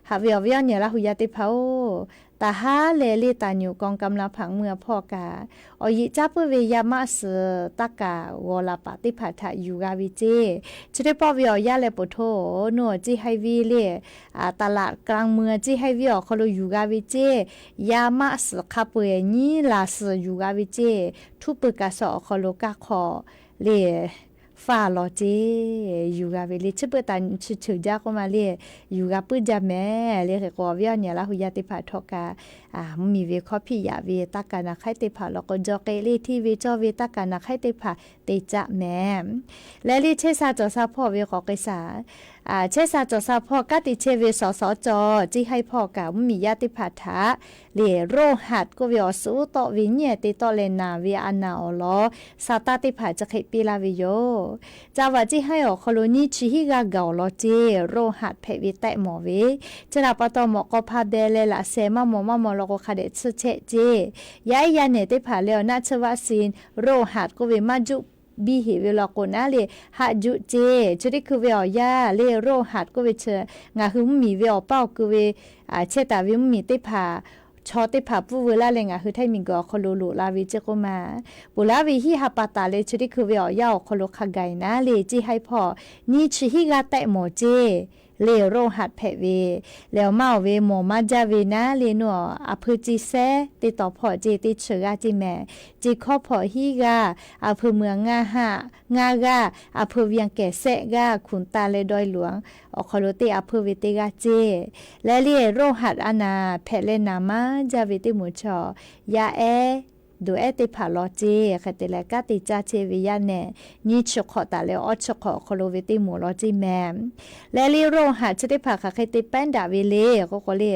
haꞈ ve awˬ viˉ awˬ nyi Laˇ hu yaˇ teˇ hpaˍ-oˬ, taˍ haˉ leh le taˍ nyuꞈ กองกำลังผังเมือง hpawˇ kaꞈ, awˬ yeꞈ caˉ puiˉ ve yaˇ maˆ suhˍ taˇ kaˍ g'aw laˬ paˍ teˇ hpaˍ htaꞈ yuˬ g'a ve ceˇ. Chi teˇ pawˆ ve awˬ yanˇ leh poˬ htoˇ, nuˇ awˬ ceˇ haiˇ viˇ le, ตลาดกลางเมือง ceˇ haiˇ viˇ awˬ hk'aw lo yuˬ g'a ve ceˇ. Yaˇ maˆ suhˍ hk'a peu-eˬ nyiˉ laˬ suhˍ yuˬ g'a ve ceˇ. Htuˉ pui kaꞈ shawˍ awˬ hk'aw lo kaˇ hk'awꞈ le faˇ lawˬ ceˇ, yuˬ g'a ve le. Chi beuꞈ taˍ chi ceuˬ jaˇ k'oˆ ma le, yuˬ g'a puiˉ jaˇ mehˍ le. Hk'e k'o awˬ viˉ awˬ nyi Laˇ hu yaˇ teˇ hpaˍ htawˇ kaꞈ, mvuhˇmiˬ ve hkawˇ hpiˇ yaꞈ ve taˇ kaˍ naˍ hk'aiˉ teˇ hpaˍ law k'o, jaw k'e le hteˇ ve cawˇ ve taˇ kaˍ naˍ hk'aiˉ teˇ hpaˍ te caˆ mehˍ. Leh le chehˇ sha cawˬ sha hpawˇ ve k'awꞈ k'ai shaˍ. Chehˇ sha cawˬ sha hpawˇ kanˉ te chehˇ ve สสจ ceˇ haiˇ hpawˇ kaꞈ mvuhˇmiˬ yaˇ teˇ hpaˍ htaꞈ le โรคหัด k'oˆ ve awˬ suhˍ uˉ tawˆ ve nyiˉ ehˍ te tawˆ leh naˬ ve a naˬ awˬ lawn sa taˇ teˇ hpaˍ chi hk'e piˇ laˇ ve yoˬ. Caˇ vaꞈ ceˇ haiˇ awˬ hk'aw lo nyiˇ chi hiˉ g'aˇ gaˬ awˬ lawn ceˇ โรคหัด hpehꞈ ve tehˆ mawˬ ve, chi htaꞈ pa taw mawꞈ k'aw hpa beh leh laꞈ sheh maˇ mawˬ maˇ mawˬ law k'o hk'a dehꞈ tsuhˇ chehˆ ceˇ. Yaˇ ehˉ yaˇ nehˬ teˇ hpaˍ leh awˬ naˆ tsuhˇ วัคซีน โรคหัด k'oˆ ve maˇ juˆ biˇ heꞈ ve law k'o naˉ le, haˆ juˆ ceˇ. Chi teˇ hkui ve awˬ yanˇ le โรคหัด k'oˆ ve chi ngaˬ hui mvuhˇmiˬ ve awˬ paˇ awˬ kui ve chehˇ taˍ ve mvuhˇmiˬ teˇ hpaˍ, chaw teˇ hpaˍ pfuhˇ veu laˇ leh ngaˬ hui htaiˇ miˬguiˬ awˬ hk'aw lo loꞈ la ve ceˇ k'oˆ ma. Ponˬ laˇ ve hiˉ ha pa taˍ leh chi teˇ hkui ve awˬ yanˇ awˬ hk'aw lo hk'a gaˬ naˉ le ceˇ haiˇ hpawˇ nyiˇ chi hiˉ g'aˇ tehˆ mawˬ ceˇ le โรคหัด hpehꞈ ve. Leh awˬ maˇ awˬ ve mawˬ maˇ jaˇ ve naˉ le nuˇ awˬ a hpui ceˇ sehˉ teˇ taw hpawˇ ceˇ teˇ chi g'aˇ ceˇ mehˍ. Ceˇ hkawˇ hpawˇ hiˉ g'aˇ, a hpui meuˬ ngaˇ haˆ ngaˇ g'aˇ, a hpui เวียงแก่ sehˆ g'aˇ, ขุนตาล leh ดอยหลวง awˬ hk'aw lo teˇ a hpui ve teˇ g'aˇ ceˇ. Leh le โรคหัด a naˬ hpehꞈ leh naˬ maˇ jaˇ ve teˇ moˍ chaw yaˇ ehˉ duˬ ehˉ teˇ hpaˍ law ceˇ. Hk'e te leh kanˉ te caˇ chehˇ ve yaˇ nehˬ nyiˇ chi hk'awꞈ taˍ leh awˇ chi hk'awꞈ awˬ hk'aw lo ve teˇ moˍ law ceˇ mehˍ. Leh le โรคหัด chi teˇ hpaˍ hk'aˬ hk'e te แป้งดำ ve le k'oˆ k'o le,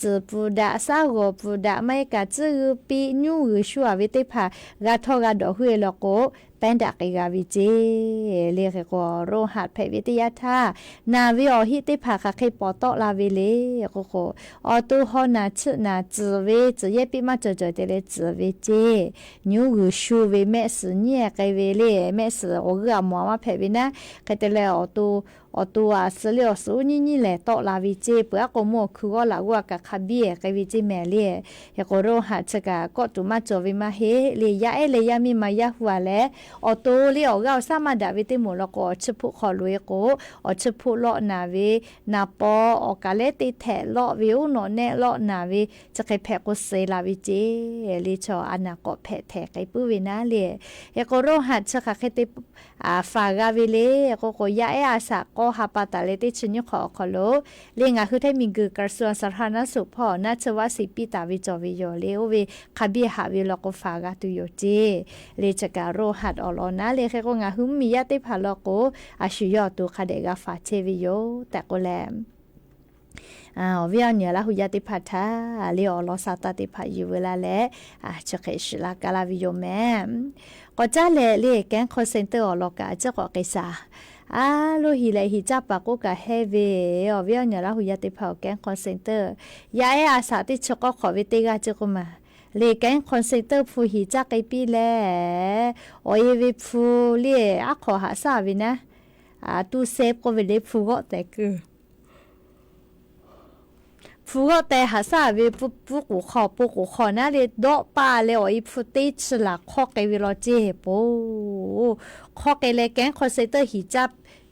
tcuhˍ pfuhˍ daꞈ, shaˉ g'awˬ pfuhˍ daꞈ, maˇ heˆ kaꞈ tcuhˉ g'uiˇ piˇ nyuˉ g'uiˬ shu a ve teˇ hpaˍ g'a htawˇ g'a dawˬ hui e law k'o, แป้งดำ k'ai g'a ve ceˇ. Le hk'e k'o โรคหัด hpehꞈ ve teˇ yanˇ htaˇ, naˬ ve awˬ heˆ teˇ hpaˍ hk'aˬ hk'e pawˍ tawˆ la ve le k'oˆ k'o, awˬ to haw naˬ tsuhˆ naˬ tcuhˍ ve, tcuhˍ yehˇ piˇ maˇ cawˬ cawˬ te leh tcuhˍ ve ceˇ. Nyuˉ g'uiˬ shu ve mehˆ suhˍ nyiˉ k'ai ve le, mehˆ suhˍ awˬ g'euˆ a mawˬ a maˇ hpehꞈ ve naˉ. Hk'e te leh awˬ to awˬ to a suh le awˬ suhˍ uˉ nyiˇ nyiˇ lehˬ tawˆ la ve ceˇ. Peuˬ aˉ k'o mawˇ awˬ hkui g'awˇ laꞈ g'awˇ a kaꞈ hk'a biˇ k'ai ve ceˇ mehˍ le. Hk'e k'o โรคหัด chi kaꞈ kawˆ tuˬ maˇ cawˬ ve maˇ heˆ le. Yaˇ ehˉ leh yaˇ miˇ ma yaˇ hu a leh, awˬ to le awˬ g'aˇ awˬ shaˉ maˇ daꞈ ve teˇ moˍ law k'o, awˬ chi hpoˆ hk'aw loꞈ e k'o, awˬ chi hpoˆ lawˆ naˬ ve, naˍ paw awˬ kaˍ lehˉ teˇ htehꞈ lawˆ ve, uˉ nawꞈ nehˆ lawˆ naˬ ve, chi hk'e hpehꞈ k'o suh la ve ceˇ. Le chaw a naˬ k'awꞈ hpehꞈ htehˍ k'ai puiˉ ve naˉ le. Hk'e k'o โรคหัด chi hk'aˬ hk'e te faˍ g'a ve le k'oˆ k'o, yaˇ ehˉ a shaꞈ k'awˇ ha pa taˍ leh teˇ chi nyiˇ hk'awꞈ awˬ hk'aw lo le ngaˬ hui htaiˇ miˬguiˬ กระทรวงสาธารณสุข hpawˇ naˆ tsuhˇ วัคซีน piˇ taˍ ve cawˬ ve yoˬ le. Oˇ ve hk'a biˇ haꞈ ve law k'o faˍ g'a tuˬ yoˬ ceˇ. Le chi kaꞈ โรคหัด awˬ lawn naˉ le. Hk'e k'o ngaˬ hui mvuhˇmiˬ yaˇ teˇ hpaˍ law k'o, a shu yawˇ awˬ to hk'a dehꞈ g'a faˍ chehˇ ve yoˬ tehꞈ k'oˆ leh, awˬ viˉ awˬ nyi Laˇ hu yaˇ teˇ hpaˍ htaꞈ le awˬ lawn sa taˇ teˇ hpaˍ yuˬ veu laˇ leh, chi hk'e shiˍ laˇ kaˇ laˇ ve yoˬ mehˍ. K'awꞈ caˉ leh le แก๊ง call center awˬ lawn kaꞈ a ciˉ k'awꞈ k'ai shaˍ. A loˇ hiˍ leh hiˍ caˇ paˍ k'oˆ kaꞈ hehˇ ve, awˬ viˉ awˬ nyi Laˇ hu yaˇ teˇ hpaˍ awˬ แก๊ง call center, yaˇ ehˉ a shaꞈ teˇ chi k'awˇ hk'awꞈ ve teˇ g'aˇ ceˇ k'oˆ ma. Le แก๊ง call center hpu hiˍ caˇ k'ai piˇ leh, awˬ e ve hpu le aˉ hk'awꞈ haꞈ shaˉ ve naˉ, ตู้เซฟ k'oˆ ve le hpu g'awˆ tehꞈ kuiˬ hpu g'awˆ teh haꞈ shaˉ ve, pfuhˇ k'oˍ hk'aw, pon k'oˍ hk'aw naˉ le dawˆ paˇ leh awˬ e hpu teˇ chi laˬ hk'awˇ k'ai ve law ceˇ po. Hk'awˇ k'ai leh แก๊ง call center hiˍ caˇ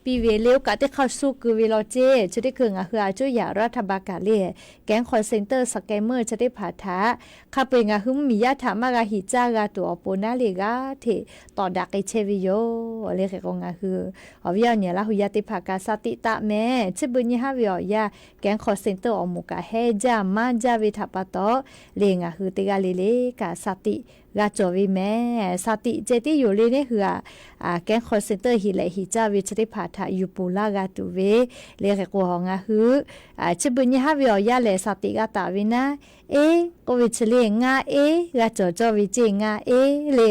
piˇ ve le oˇ kaꞈ teˇ hk'aˇ suh keu ve law ceˇ. Chi teˇ hkui ngaˬ hui a cuˇ yaꞈ รัฐบาล kaꞈ le แก๊ง call center scammer chi teˇ hpaˍ htaꞈ hk'a peu-eˬ ngaˬ hui mvuhˇmiˬ yaˇ htaꞈ maˇ g'a hiˍ caˇ g'a tuˬ awˬ pon naˉ le g'aˇ hteꞈ tawˍ daꞈ k'ai chehˇ ve yoˬ. Le hk'e k'o ngaˬ hui awˬ viˉ awˬ nyi Laˇ hu yaˇ teˇ hpaˍ kaꞈ shaˍ tiꞈ taˍ mehˍ. Chi beuꞈ nyi haˉ ve awˬ yanˇ แก๊ง call center awˬ moˍ kaꞈ hehnˇ jaˇ maˇ jaˇ ve htaꞈ pa taw, le ngaˬ hui teˇ g'aˇ le le kaꞈ shaˍ tiꞈ g'a cawˬ ve mehˍ. Shaˍ tiꞈ ceh tiˉ yoˬ le neˇ hui aꞈ, แก๊ง call center hiˍ lehˍ hiˍ caˇ ve chi teˇ hpaˍ htaꞈ yuˬ ponˬ laˇ g'a tuˬ ve, le hk'e k'o ngaˬ hui chi beuꞈ nyi haˉ ve awˬ yanˇ lehˬ shaˍ tiꞈ g'a taˍ ve naˉ, eˉ k'oˆ ve chi le ngaˇ eˉ g'a cawˬ cawˇ ve ceˇ ngaˇ eˉ le.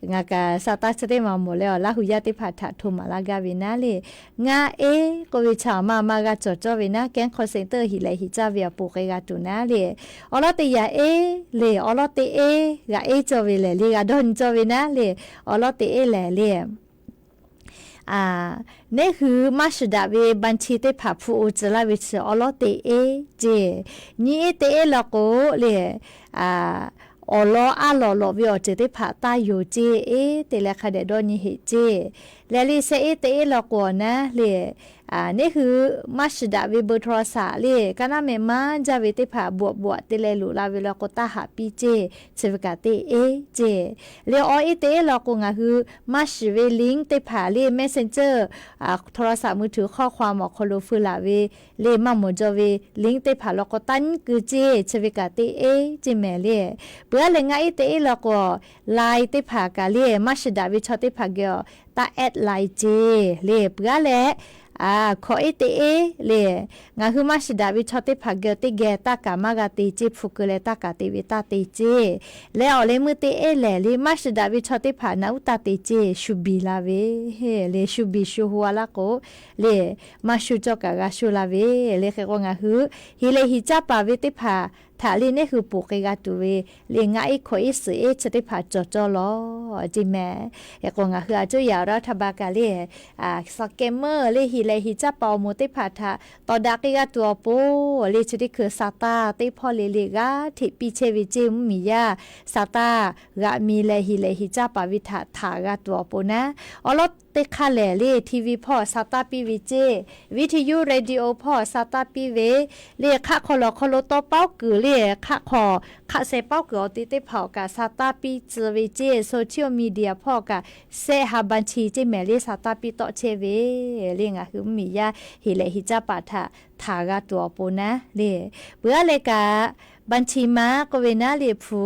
Ngaˬ kaꞈ sha taˇ chi teˇ maˬ mawˬ leh awˬ Laˇ hu yaˇ teˇ hpaˍ htaꞈ hto maˍ laˇ gaˇ ve naˉ le, ngaˇ eˉ k'oˆ ve chi aˬ ma ma g'a cawˬ cawˇ ve naˉ แก๊ง call center hiˍ lehˍ hiˍ caˇ ve awˬ pon k'ai g'a tuˬ naˉ le, awˬ lawˉ teˇ yaꞈ eˉ le awˬ lawˉ teˇ eˉ g'aꞈ eˉ cawˇ ve lehˬ le g'a dawˇ nyi cawˇ ve naˉ le, awˬ lawˉ teˇ eˉ lehˬ le neˇ hui maˇ shiˍ daꞈ ve บัญชี teˇ hpaˍ hpu o tcuh laˇ ve chi awˬ lawˉ teˇ eˉ ceˇ. Nyiˇ eˉ teˇ eˉ law k'o le, awˬ lawn aˉ lawꞈ lawꞈ ve awˬ ceuˬ teˇ hpaˍ taˇ yonˍ ceˇ. Eˉ te leh hk'a dehꞈ dawˇ nyi heꞈ ceˇ. Lehˬ le shehˆ eˉ teˇ eˉ law k'o awˬ naˉ le, neˇ hui maˇ shiˍ daꞈ ve เบอร์โทรศัพท์ le kaˇ naˉ meh maˇ jaˇ ve teˇ hpaˍ bvuhꞈ bvuhꞈ te leh loꞈ la ve law k'o taˇ haꞈ piˇ ceˇ. Chi ve kaꞈ teˇ eˉ ceˇ. Le awˬ eˉ teˇ eˉ law k'o ngaˬ hui maˇ shiˍ ve ลิงก์ teˇ hpaˍ le Messenger, โทรศัพท์มือถือ ข้อความ awˬ hk'aw lo feu laˬ ve le maˇ mawˬ jaw ve ลิงก์ teˇ hpaˍ law k'o taˇ nyiˉ keu ceˇ. Chi ve kaꞈ teˇ eˉ ceˇ mehˍ le. Peuˬ aˉ leh ngaˇ eˉ teˇ eˉ law k'o Line teˇ hpaˍ kaꞈ le maˇ shiˍ daꞈ ve chaw teˇ hpaˍ geh awˬ taˇ add Line ceˇ. Le peuˬ aˉ leh hkawꞈ eˉ teˇ eˉ le ngaˬ hui maˇ shiˍ daꞈ ve chaw teˇ hpaˍ geh teˇ geh taˇ kaˍ maˇ g'a te ceˇ. Hpu keu leh taˇ kaˍ te ve taˇ te ceˇ. Leh awˬ leh meuˇ teˇ eˉ lehˬ le maˇ shiˍ daꞈ ve chaw teˇ hpaˍ naꞈ uˉ taˇ te ceˇ. Shu biˬ la ve le shu biˬ shu hu a laˇ k'o le maˇ shu cawˇ kaꞈ g'a shu la ve. Le hk'e k'o ngaˬ hui hiˍ lehˍ hiˍ caˇ paˍ ve teˇ hpaˍ htaꞈ le neˇ hui ponˬ k'ai g'a tuˬ ve le ngaˇ eˉ hkawꞈ eˉ suhˍ eˉ chi teˇ hpaˍ cawˬ cawˇ law ceˇ mehˍ. Hk'e k'o ngaˬ hui a cuˇ yaꞈ รัฐบาล kaꞈ le scammer le hiˍ lehˍ hiˍ caˇ paˍ awˬ moˍ teˇ hpaˍ htaꞈ tawˍ daꞈ k'ai g'a tuˬ awˬ pon le chi teˇ hkui sha taˇ teˇ hpawˇ le le g'aˇ hteꞈ piˇ chehˇ ve ceˇ. Mvuhˇmiˬ yaˇ sha taˇ g'aꞈ mi leh hiˍ lehˍ hiˍ caˇ paˍ ve htaꞈ htaꞈ g'a tuˬ awˬ pon naˉ, awˬ lawˉ teˇ hk'aˇ lehˬ le TV hpawˇ sha taˇ piˇ ve ceˇ. Viˇtiˇ yuˇ radio hpawˇ sha taˇ piˇ ve le hk'aˆ hk'aw lawˬ hk'aw lo tawˇ paoˉ kuiˬ le hk'aˆ hk'aw hk'aˆ sheh paoˉ kuiˬ awˬ te teˇ hpaˍ awˬ kaꞈ sha taˇ piˇ tcuh ve ceˇ. Social media hpawˇ kaꞈ sehˆ ha บัญชี ceˇ mehˍ le sha taˇ piˇ tawˆ chehˇ ve le ngaˬ hui mvuhˇmiˬ yaˇ hiˍ lehˍ hiˍ caˇ paˍ htaꞈ htaꞈ g'a tuˬ awˬ pon naˉ le. Peuˬ aˉ leh kaꞈ บัญชีม้า k'oˆ ve naˉ le hpu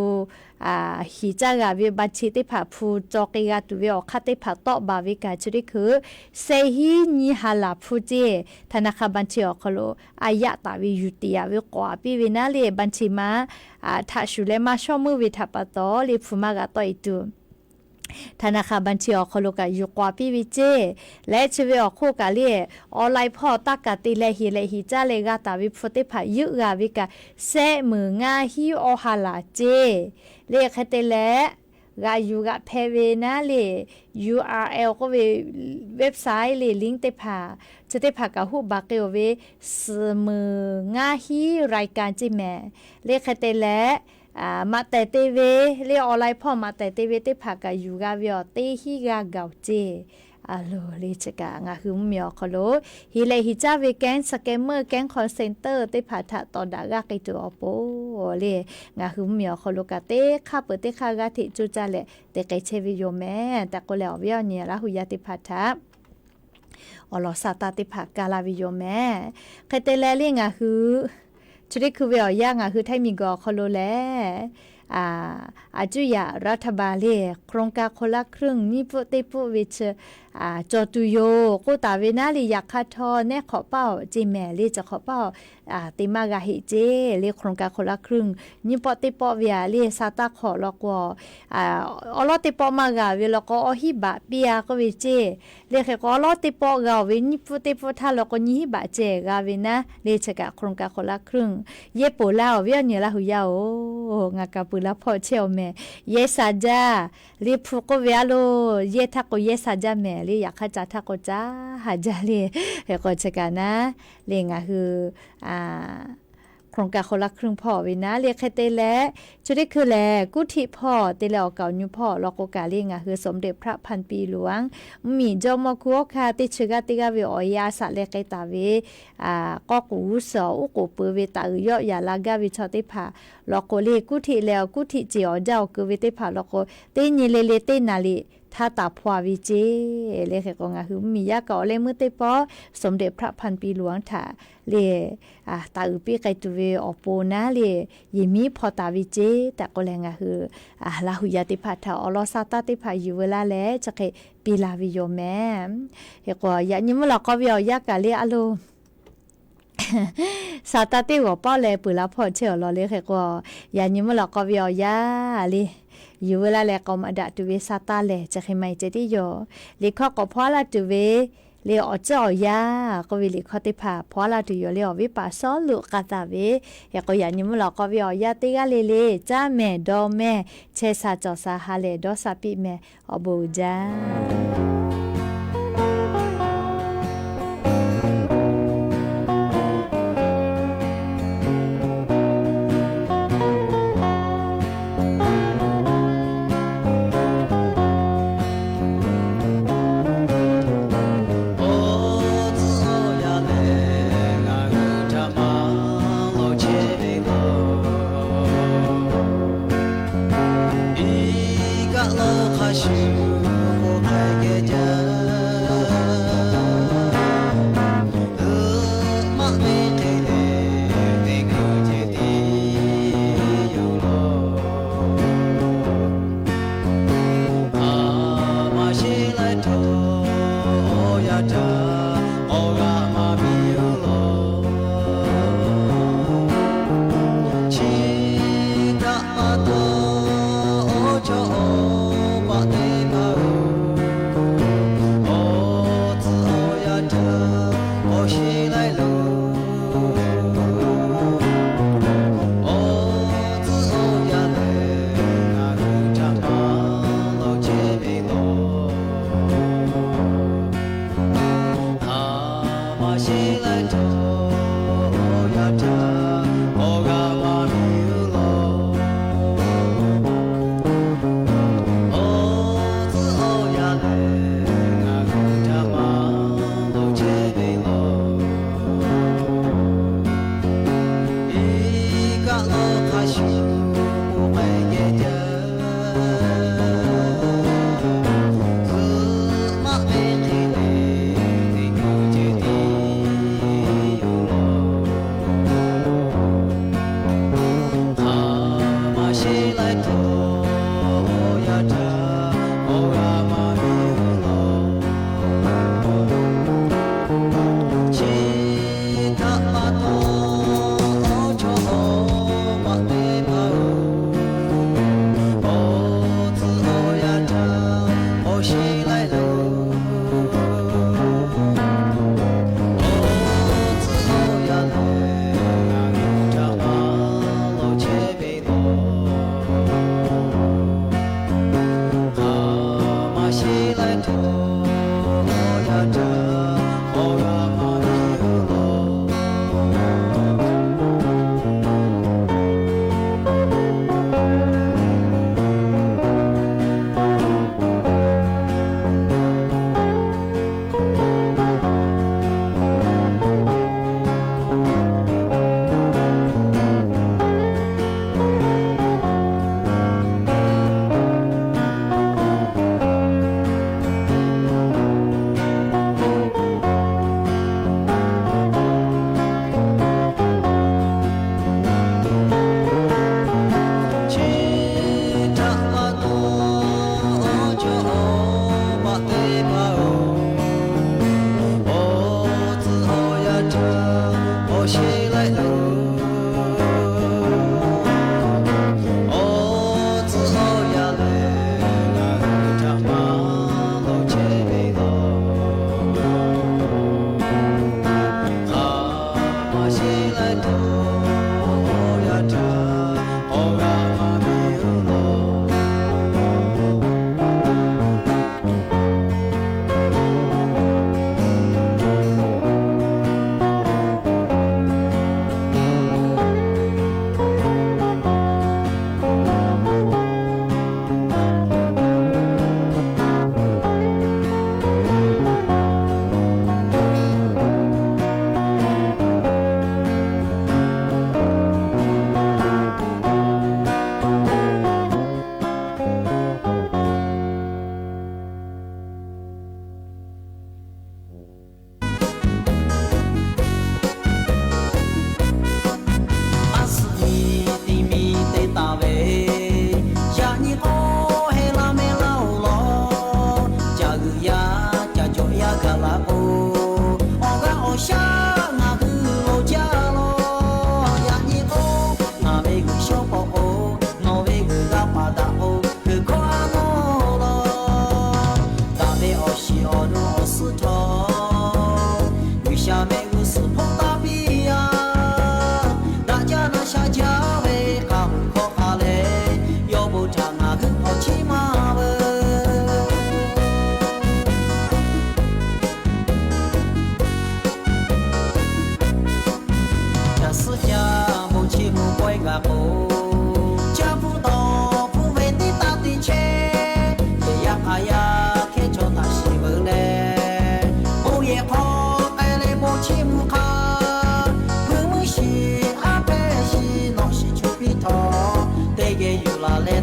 hiˍ caˇ g'a ve บัญชี teˇ hpaˍ hpu caw k'ai g'a tuˬ ve awˬ hk'aˇ teˇ hpaˍ tawˆ baˬ ve kaꞈ chi teˇ hkui sehˆ hiˉ nyiˇ ha laˬ hpu ceˇ. ธนาคารบัญชี awˬ hk'aw lo a yaˆ taˍ ve yuˬ tiˍ yaꞈ ve k'awꞈ piˇ ve naˉ le บัญชีม้า htaꞈ shuˍ leh maˇ shawˉ meuˇ ve htaꞈ pa taw le hpu maˇ g'a tawˆ e tuˬ ธนาคารบัญชี awˬ hk'aw lo kaꞈ yuˬ k'awꞈ piˇ ve ceˇ. Leh chi ve awˬ hk'oˆ kaꞈ le online hpawˇ taˇ kaˍ te leh hiˍ lehˍ hiˍ caˇ leh g'a taˍ ve hpu teˇ hpaˍ yuˆ g'a ve kaꞈ sehˆ meunˍ ngaˇ hiˉ awˬ ha laˬ ceˇ. Le hk'e te leh g'aꞈ yuˬ g'aꞈ hpeh ve naˉ le URL k'oˆ ve website le link teˇ hpaˍ chi teˇ hpaˍ kaꞈ hoˆ baˬ k'ai-oˬ ve suhˍ meunˍ ngaˇ hiˉ รายการ ceˇ mehˍ. Le hk'e te leh maꞈ tehˍ te ve le online hpawˇ maꞈ tehˍ te ve teˇ hpaˍ kaꞈ yuˬ g'a ve awˬ teˇ hiˉ g'aˇ gaˬ-oˬ ceˇ. A loˬ le chi kaꞈ ngaˬ hui mvuhˇmiˬ awˬ hk'aw lo hiˍ lehˍ hiˍ caˇ ve แก๊ง scammer แก๊ง call center teˇ hpaˍ htaꞈ tawˍ daꞈ g'aˇ k'ai tuˬ awˬ pon le ngaˬ hui mvuhˇmiˬ awˬ hk'aw lo kaꞈ teˇ hk'aˇ peuˬ teˇ hk'aˇ g'aˇ hteꞈ coˇ caˇ leh te k'ai chehˇ ve yoˬ mehˍ. Tehꞈ k'oˆ leh awˬ viˉ awˬ nyi Laˇ hu yaˇ teˇ hpaˍ htaꞈ awˬ lawn sha taˇ teˇ hpaˍ kaˇ laˇ ve yoˬ mehˍ. Hk'e te leh le ngaˬ hui chi teˇ hkui ve awˬ yanˇ ngaˬ hui Htaiˇ miˬguiˬ awˬ hk'aw lo lehˬ a cuˇ yaꞈ รัฐบาล le โครงการคนละครึ่ง nyiˇ pfuhˆ teˇ pfuhˆ ve chi cawˬ tuˬ yoˬ k'oˆ taˍ ve naˉ le yaꞈ hk'aˇ htawˇ nehˉ hk'awꞈ paˇ-oˬ ceˇ mehˍ le chi hk'awꞈ paˇ-oˬ te maˇ g'a heˆ ceˇ le. โครงการคนละครึ่ง nyiˇ pawˆ teˇ pawˆ ve a le, sa taˇ hk'awꞈ law k'o, awˉ lawˉ teˇ pawˆ maˇ g'a ve law k'o, awˇ hiˉ baꞈ piˇ a k'oˆ ve ceˇ. Le hk'e k'o, awˉ lawˉ teˇ pawˆ g'a-oˬ ve nyiˇ pfuhˇ teˇ pfuhˇ htaˇ law k'o, nyiˇ hiˉ baꞈ ceh g'a ve naˉ le. Chi kaꞈ โครงการคนละครึ่ง yehˇ poˬ laˇ-oˬ ve awˬ nyi Laˇ huˍ yaˇ-oˬ, ngaˬ kaꞈ peuˬ la hpawˇ chehˇ-oˬ mehˍ. Yehˇ sha jaˇ le, hpu k'oˆ ve a lo, yehˇ htaˇ k'o yehˇ sha jaˇ mehˍ le, yaꞈ hk'aˇ ca htaˇ k'o ca ha jaˇ le. Hk'e k'o chi kaꞈ naˉ le, ngaˬ hui โครงการคนละครึ่ง hpawˇ ve naˉ le. Hk'e te leh, chi teˇ hkui lehˬ กรุงเทพ hpawˇ te leh awˬ kaˍ awˬ nyu hpawˇ law k'o kaꞈ le, ngaˬ hui สมเด็จพระพันปีหลวง mvuhˇmiˬ jawˇmawˇ hkunˉ hawˉ hkanˇ teˇ chi g'aˇ teˇ g'aˇ ve awˬ yanˇ a shaꞈ leh k'ai taˍ ve k'awˇ k'oˍ g'uˇ suhˍ uˉ k'oˍ peuˬ ve taˍ uiˍ yawˆ yaꞈ la gaˇ ve chaw teˇ hpaˍ law k'o le, กรุงเทพ leh awˬ กรุงเทพ ceˬ awˬ jaˇ awˬ keu ve teˇ hpaˍ law k'o, teˇ nyi le le teˇ naˍ liꞈ htaˇ taˍ hpaw a ve ceˇ. Le hk'e k'o, ngaˬ hui mvuhˇmiˬ yaˇ kaꞈ awˬ leh meuˇ teˇ pawˆ สมเด็จพระพันปีหลวง htaꞈ le taˍ uiˍ piˇ k'ai tuˬ ve awˬ pon naˉ le, yehˬ miˉ hpaw taˍ ve ceˇ tehꞈ k'oˆ leh, ngaˬ hui Laˇ huˍ yaˇ teˇ hpaˍ htaꞈ awˬ lawn sa taˇ teˇ hpaˍ yuˬ veu laˇ leh chi hk'e piˇ la ve yoˬ mehˍ. Hk'e k'o, yaꞈ nyi mvuhˇ lawꞈ k'aw ve awˬ yanˇ kaꞈ le a lo, sa taˇ teˇ g'awˬ pawˆ leh peuˬ la hpawˇ chehˇ awˬ lawn le. Hk'e k'o, yaꞈ nyi mvuhˇ lawꞈ k'aw ve awˬ yanˇ le, yuˬ veu laˇ leh k'awꞈ maꞈ daꞈ tuˬ ve sa taˇ lehˬ, chi hk'e maˇ heˆ ceh tiˉ yoˬ. Liꞈ hkawˇ k'awꞈ hpaw laˇ tuˬ ve le, awˬ ceuˬ awˬ yanˇ k'oˆ ve liꞈ hkawˇ teˇ hpaˍ hpaw laˇ tuˬ yoˬ le. Awˬ viˉ paˍ Sawˉluꞈ k'a taˍ ve. Hk'e k'o, yaꞈ nyi mvuhˇ lawꞈ k'aw ve awˬ yanˇ teˇ g'aˇ le le, caˇ mehˍ dawˇ mehˍ, chehˇ sha cawˬ sha ha lehˬ dawˇ sha piˇ mehˍ. Awˬ bon uiˍ jaˇ. Awˬ tcuhˉ awˬ yanˇ lehˬ, ngaˬ hui htaꞈ maˇ lawˬ chehˇ ve laˬ. Iˉ kaˆ lawˇ hk'a shuˍ k'oˆ k'ai geh jaˇ. Uiˍ maˆ ve hk'e lehˬ, teˇ hkui ceh tiˉ yoˬ law. Aˬ maˇ sheˉ laiˉ htawˇ, awˬ yanˇ htaꞈ k'awꞈ g'a maˍ piˇ yoˬ law. Chi htaꞈ pa taw, awˬ chawˇ awˬ paˆ teˇ hpaˍ-oˬ, awˬ tcuhˉ awˬ yanˇ htaꞈ k'awꞈ sheˉ laiˉ loˬ. Awˬ tcuhˉ awˬ yanˇ lehˬ, ngaˬ hui htaꞈ maˇ lawˬ chehˇ ve laˬ. Aˬ maˇ sheˉ laiˉ htawˇ, awˬ yanˇ htaꞈ k'awꞈ g'a maˍ piˇ yoˬ law. Awˬ tcuhˉ awˬ yanˇ lehˬ, ngaˬ hui htaꞈ maˇ lawˬ chehˇ ve laˬ. Iˉ kaˆ lawˇ hk'a shuˍ k'oˆ k'ai geh jaˇ. Uiˍ maˆ ve hk'e lehˬ, teˇ hkui ceh tiˉ yoˬ law. Aˬ maˇ sheˉ laiˉ htawˇ, awˬ yanˇ htaꞈ k'awꞈ g'a maˍ piˇ yoˬ laˬ. Chi htaꞈ pa taw, awˬ chawˇ awˬ paˆ teˇ hpaˍ-oˬ, awˬ tcuhˉ awˬ yanˇ htaꞈ k'awꞈ sheˉ laiˉ loˬ. Awˬ tcuhˉ awˬ yanˇ lehˬ, ngaˬ hui htaꞈ maˇ lawˬ chehˇ ve laˬ.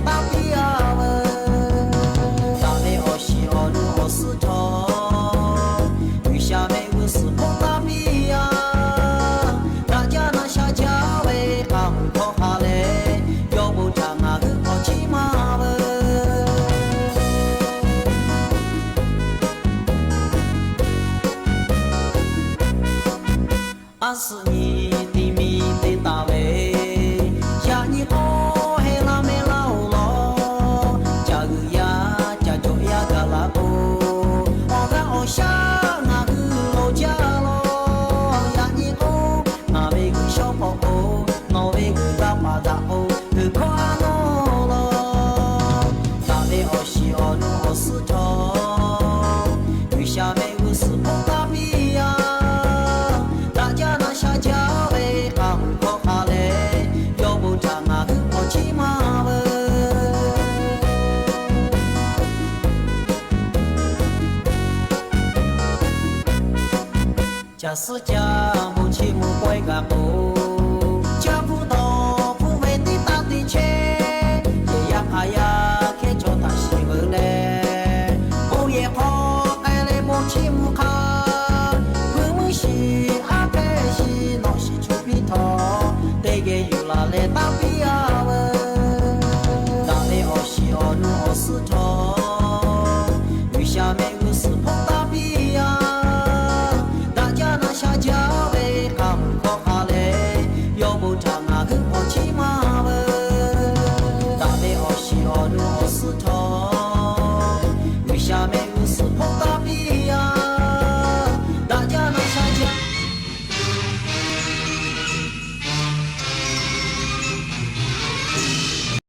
taˇ piˇ-a veuˬ. Daꞈ ve awˬ shiˍ awˬ nu awˬ suhˉ htawˇ, G'uiˬsha mehˆ g'uˇ suhˍ hpoˆ taˇ piˇ-a. Daꞈ jaˇ na sha jaˇ ve k'a muiˬ hkawˇ hk'a leh, yawˇ bon htaꞈ ngaˬ hui k'awꞈ chiˇ maˇ veuˬ. A suhˍ nyi ti mi te taˍ ve, yaꞈ nyi k'o, heh laˇ mehˆ laˇ-oˬ lawˬ. Caˬ g'uiˬ yaˇ caˬ cawˬ yaˇ gaˬ la k'o, awˬ g'aˇ awˬ shaˉ ngaˬ hui lo jaˇ lawˬ. Yaꞈ nyi k'o, ngaˬ ve G'uiˬsha k'awꞈ k'o, nawˬ ve g'uiˬ g'a paˍ daꞈ k'o, g'uiˬ hkawˇ a nawˇ lawˬ. Daꞈ ve awˬ shiˍ awˬ nu awˬ suhˉ htawˇ, G'uiˬsha mehˆ g'uˇ suhˍ hpoˆ taˇ piˇ-a. Daꞈ jaˇ na sha jaˇ ve k'a muiˬ hkawˇ hk'a leh, yawˇ bon htaꞈ ngaˬ hui k'awꞈ chiˇ maˇ veuˬ. Caˬ suhˉ caˇ